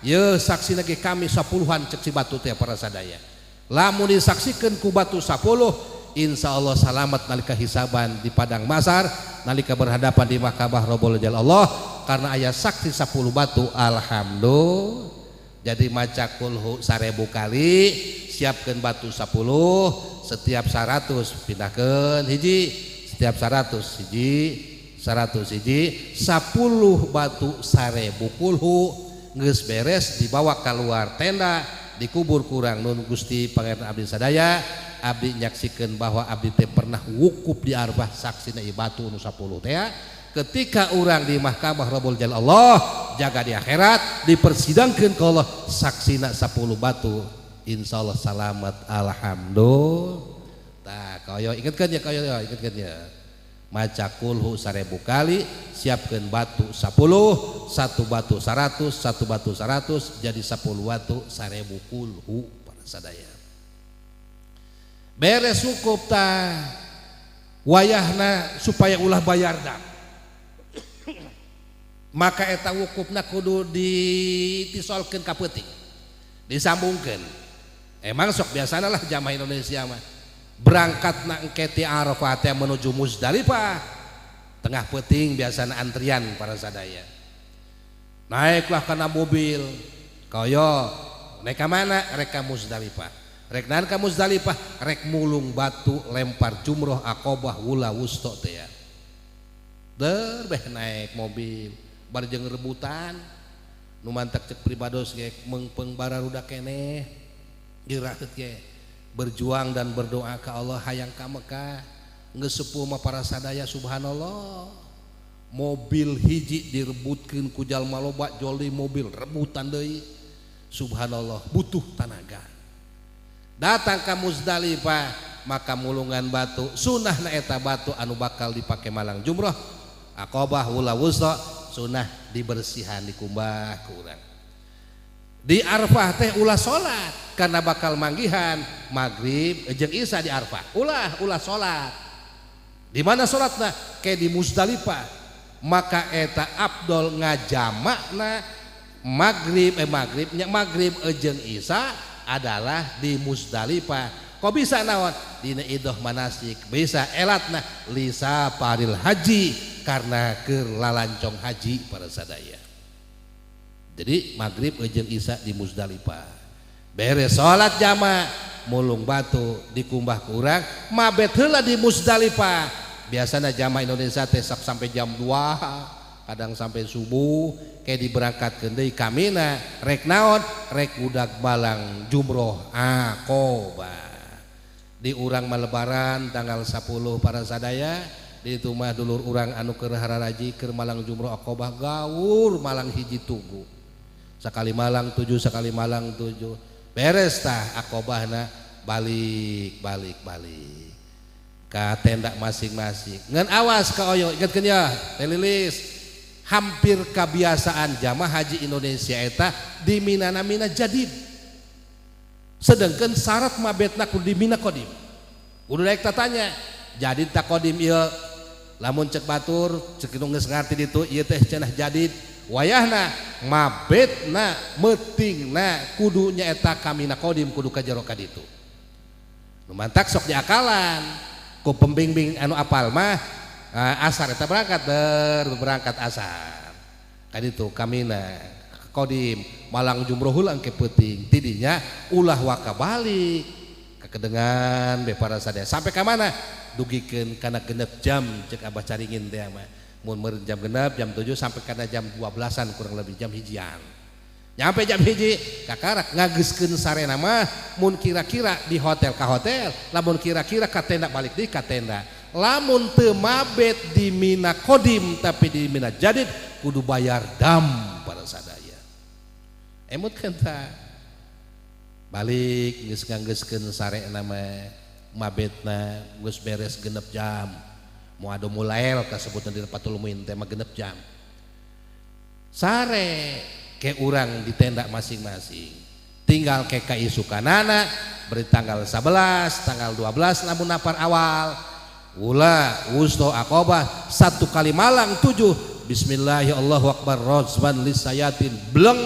Ye saksi lagi kami 10-an cek si batu teh para sadaya. Lamun disaksikeun ku batu 10 insya Allah salamat nalika hisaban di padang masar nalika berhadapan di mahkamah Rabbul Jalla Allah karena aya saksi 10 batu. Alhamdulillah. Jadi maca kulhu 1000 kali, siapkan batu 10, setiap 100 pindahkan hiji, setiap 100 hiji, 100 hiji, 10 batu 1000 kulhu. Geus beres, dibawa keluar tenda, dikubur kurang. Nun Gusti Pangeran abdi sadaya, abdi nyaksikeun bahwa abdi teh pernah wukuf di Arafah, saksina batu nu 10 teh. Ketika orang di mahkamah Rabbul Jalal Allah jaga di akhirat, dipersidangkan ke Allah, saksina 10 batu, insyaallah selamat, alhamdulillah. Tah, kayo ingatkan ya, kayo ya, ingatkan ya. Maca kulhu 1000 kali, siapkan batu 10, satu batu 100, satu batu 100, jadi 10 batu 1000 kulhu para sadaya. Beres wukuf tah, wayahna supaya ulah bayar dam, maka eta wukufna kudu ditisolkeun ka peuting, disambungkeun. Emang sok biasana lah jamaah Indonesia mah berangkat na engke ti Arafah teh menuju Muzdalifah tengah peuting, biasana antrian para sadaya. Naiklah kana mobil, kaya naik ka mana? Rek ka Muzdalifah. Rek naon ka Muzdalifah? Rek mulung batu lempar jumroh Aqobah wula wusto teh ya. Der beh naik mobil bar jeung rebutan nu mantak cek pribados ge meungpeung bararudak keneh, geuraheut ge berjuang dan berdoa ke Allah hayang ka Mekah. Geus sepuh mah para sadaya, subhanallah, mobil hiji direbutkeun ku jalma loba, joli mobil rebutan deui, subhanallah, butuh tanaga. Datang ka Muzdalifah, maka mulungan batu sunah na eta batu anu bakal dipake malang jumroh Aqabah wula wusta sunah dibersihan, dikumbah ku urang. Di Arafah teh ulah salat karena bakal manggihan maghrib jeung isya di Arafah. Ulah, ulah salat. Di mana salatna? Ke di Muzdalifah. Maka eta abdol ngajamakna maghrib, maghrib nya, maghrib jeung isya adalah di Muzdalifah. Kok bisa naon? Dina idoh manasik bisa elatna lisa paril haji, karena keur lalancong haji para sadaya. Jadi maghrib jeung isya di Muzdalifah. Beres salat jama, mulung batu, dikumbah ku urang, mabet heula di Muzdalifah. Biasanya jamaah Indonesia teh sok sampai jam 2, kadang sampai subuh, kayak diberangkatkeun deui ka Mina. Rek naon? Rek budak balang jumroh Aqobah. Di urang mah lebaran tanggal 10 para sadaya, di itu mah dulur urang anu keur hararaji keur malang jumroh Aqobah gaur malang hiji tugu. Sekali malang 7, sekali malang 7. Beres tah Aqobahna, balik balik balik ka tenda masing-masing. Ngan awas ka oyo, ingatkeun ya, Teh Lilis, hampir kebiasaan jamaah haji Indonesia eta di Mina, Mina Jadid, sedangkan syarat mabetna kudu di Mina Kodim. Kudu daek tatanya jadid tak kodim ieu. Lamun cek batur, cek nu geus ngarti ditu, ieu teh cenah jadid. Wayahna mabetna meutingna kudu nyaeta ka Mina Kodim, kudu ka jero ka ditu. Nu mantak sok diakalan ku pembimbing anu apal mah, asar eta berangkat, berangkat asar ka ditu ka Mina Kodim, malang jumroh heula engke peuting. Tidinya ulah waka balik kekedengan be para sadaya sampai ka mana, dugikeun kana 6 jam cek Abah Caringin teh mah. Mun meureun jam 6, jam 7, sampai kana jam 12-an kurang lebih, jam hijian. Nyampe jam 1 kakarak ngageuskeun sarena mah. Mun kira-kira di hotel ka hotel, lamun kira-kira ka tenda balik deui ka tenda. Lamun teu mabet di Mina Kodim tapi di Mina Jadid, kudu bayar dam para sadaya. Emut ta balik geus nganggeuskeun sarena mah, mabetna geus beres 6 jam, mau ado mulail kasebutan di Patul Muin teh mah 6 jam. Sare ke urang di tenda masing-masing, tinggal ke kaisukanana beri tanggal 11, tanggal 12, lamun napar awal ula wusto Aqobah satu kali malang 7, bismillahirrahmanirrahim, Allahu akbar, rozman lisayatin, bleng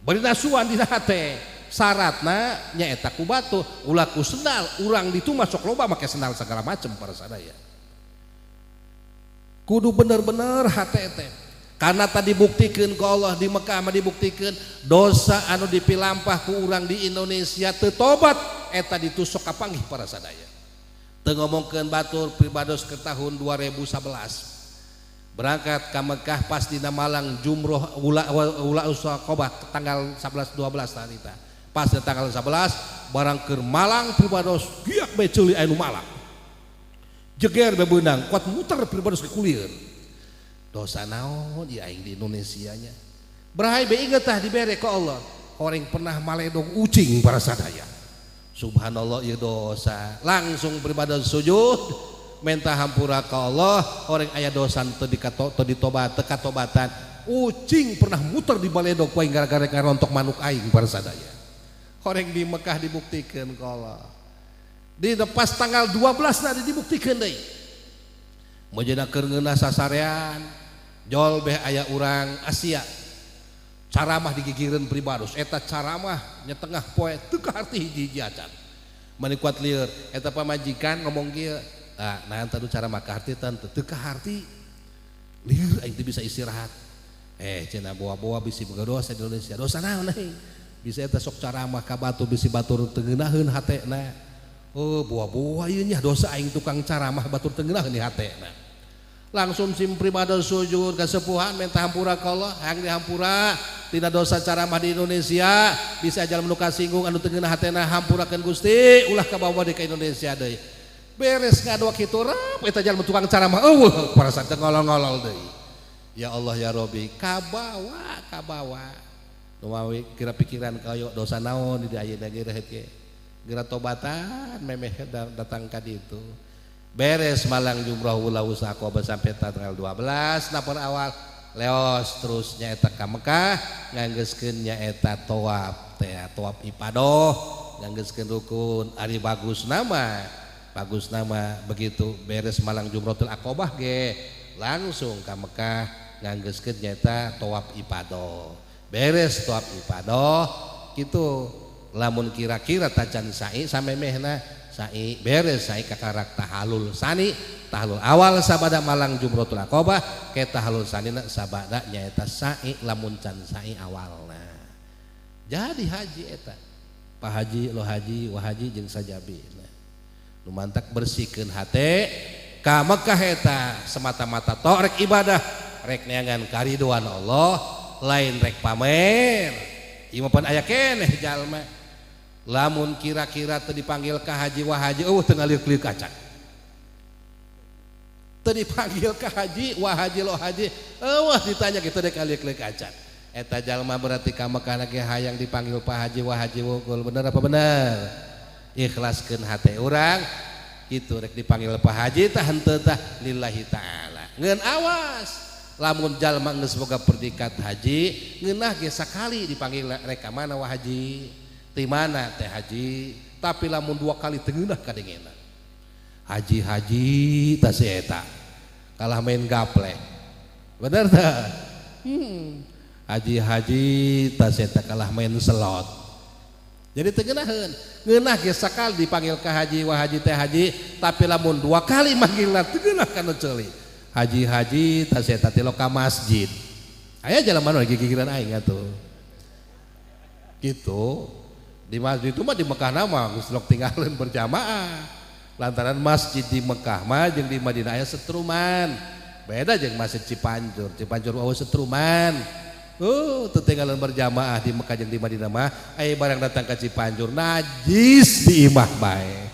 beri nasuan dina hate. Syaratna nyaeta ku batu, ulah ku sendal. Urang ditu masuk loba make sendal segala macem para sadaya. Kudu bener-bener hate teh, karena tadi buktikeun ku Allah di Mekah mah, dibuktikan dosa anu dipilampah ku urang di Indonesia teu tobat eta ditusuk kapanggih para sadaya. Teu ngomongkeun batur pribados ke tahun 2011. Berangkat ke Mekah pas dina malang jumroh ula ula Aqobah tanggal 11 12 tadi tah. Pas di tanggal 11 barang keur malang pribados giak bae ceuli anu malang. Jeger be beunang kuat muter pribados ke kulir. Dosa naon ieu aing di Indonesia nya. Barahay be inget tah dibere ku Allah. Horeng pernah maledog ucing para sadaya. Subhanallah ieu dosa. Langsung pribados sujud minta hampura ka Allah, horeng aya dosa teu dikato teu ditobat teu katobatan. Ucing pernah muter di baledog ku aing gara-gara ngarontok manuk aing para sadaya. Horeng di Mekah dibuktikeun ku Allah. Di pas tanggal 12 na dibuktikan deui. Mojena keur ngeunah sasarean, jol beh aya urang Asia. Caramah digigireun pribados, eta caramah nya tengah poe teu kaharti hiji-hiji acan. Mani kuat lieur, eta pamajikan ngomong kieu, ah nah tadu caramah kaharti teu teu kaharti. Lieur aing teu bisa istirahat. Cenah boa-boa bisi boga dosa di Indonesia. Dosa naon aing? Bisa eta sok caramah ka batur bisi batur teu ngeunaheun hatena. Oh boa-boa ieu nya dosa aing tukang caramah batur teu ngeunaheun di hatena. Langsung sim pribados sujud kasepuhan minta hampura ka Allah, hayang dihampura tina dosa caramah di Indonesia, bisa jalma nu kasinggung anu teu ngeunah hatena hampurakeun Gusti, ulah kabawa deui ka Indonesia deui. Beres ngadoa kitu rap eta jalma tukang caramah eueuh parasa teu ngolol-ngolol deui. Ya Allah ya Robi, kabawa kabawa. Nu mawi kira pikiran kayo dosa naon di ayeuna ge rehet ge. Geura tobatan memeh datang ka ditu. Beres malang jumroh ula usaha sampai tanggal 12 napon awal leos terus nyaeta ka Mekah nganggeuskeun nyaeta tawaf teh tawaf ifadoh nganggeuskeun rukun ari bagus nama begitu beres malang jumrotul aqobah ge langsung ka Mekah nganggeuskeun nyaeta tawaf ifadoh beres tawaf ifadoh kitu lamun kira-kira tacan sa'i samemehna sa'i beres sa'i kakarak tahalul sani tahalul awal sabada malang jumrotul aqobah ke tahalul sanina sabada nyaeta sa'i lamun can sa'i awalna jadi haji eta Pak Haji lo haji wa haji jeung sajabi nah nu mantak bersihkeun hate ka Mekah eta semata-mata tok rek ibadah rek neangan kariduan Allah lain rek pamer ieu mah pan aya keneh jalma lamun kira-kira teu dipanggil ka haji wa haji eueuh teu ngalir-lir kaca teu dipanggil ka haji wa haji lo haji eueuh ditanya kitu dek ngalir-lir kaca eta jalma berarti ka Mekah ge hayang dipanggil pa haji wa haji wungkul bener apa bener ikhlaskeun hate urang kitu rek dipanggil pa haji tah henteu tah lillahi taala ngeun awas lamun jalma geus boga predikat haji ngeunah ge sakali dipanggil rek ka mana wa haji di mana teh haji tapi lamun dua kali teu ngeunah kadengena haji-haji tah si eta kalah main gaple bener teh haji-haji tah si eta kalah main slot jadi teu ngeunaheun ngeunah ge sakali dipanggil ka haji wa haji teh haji tapi lamun dua kali manggilna teu ngeunah kana ceuli haji-haji tah si eta tilok ka masjid aya jalma nu gigiran aing atuh gitu di masjid itu mah di Mekah nama geus lok tinggalin berjamaah lantaran masjid di Mekah mah jeung di Madinah aya setruman beda jeung masjid Cipanjur Cipanjur eueuh setruman teu tinggalan berjamaah di Mekah jeung di Madinah mah aya barang datang ka Cipanjur najis di imah bae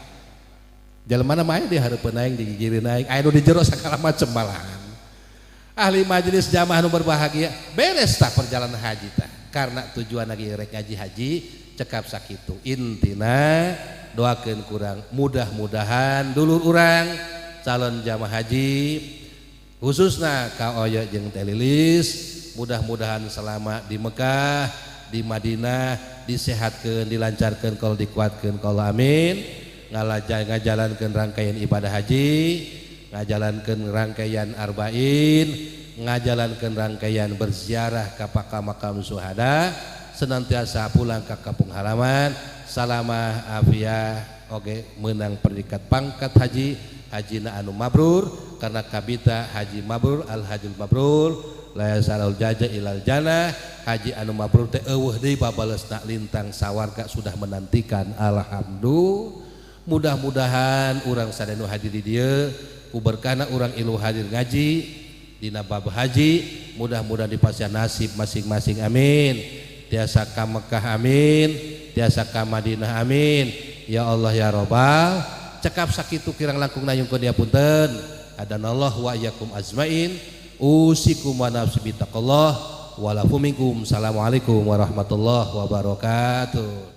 jalma mah aya di hareupeun aing digigireun aing aya nu di jero sagala macem malahan ahli majelis jamaah nu berbahagia beres tah perjalanan haji tah karena tujuan lagi rek ngaji haji cekap sakitu intina doakeun kurang mudah-mudahan dulur urang calon jamaah haji khususna ka Oyo jeung Teh Lilis mudah-mudahan selama di Mekah di Madinah disehatkeun dilancarkeun kalau dikuatkeun kalau amin ngajalankeun rangkaian ibadah haji ngajalankeun rangkaian arba'in ngajalankeun rangkaian berziarah ka makam suhada senantiasa pulang ke kampung halaman salamah afiah oge menang predikat pangkat haji hajina anu mabrur karena kabita haji mabrur al hajul mabrur la yasalul jaja ilal jannah haji anu mabrur teh eueuh deui babalesna lintang sawarga sudah menantikan alhamdulillah mudah-mudahan urang sadaya nu hadir di dieu ku berkahna urang ilu hadir ngaji dina bab haji. Mudah-mudahan dipasihan nasib masing-masing, amin. Tiasa ka Mekah, amin. Tiasa ka Madinah, amin. Ya Allah ya Robbal. Cekap sakitu kirang langkung nayungkeun punten. Hadanallah wa iyyakum ajmain. Usikum wa nafsi bitaqallah. Walafu minkum. Assalamualaikum warahmatullahi wabarakatuh.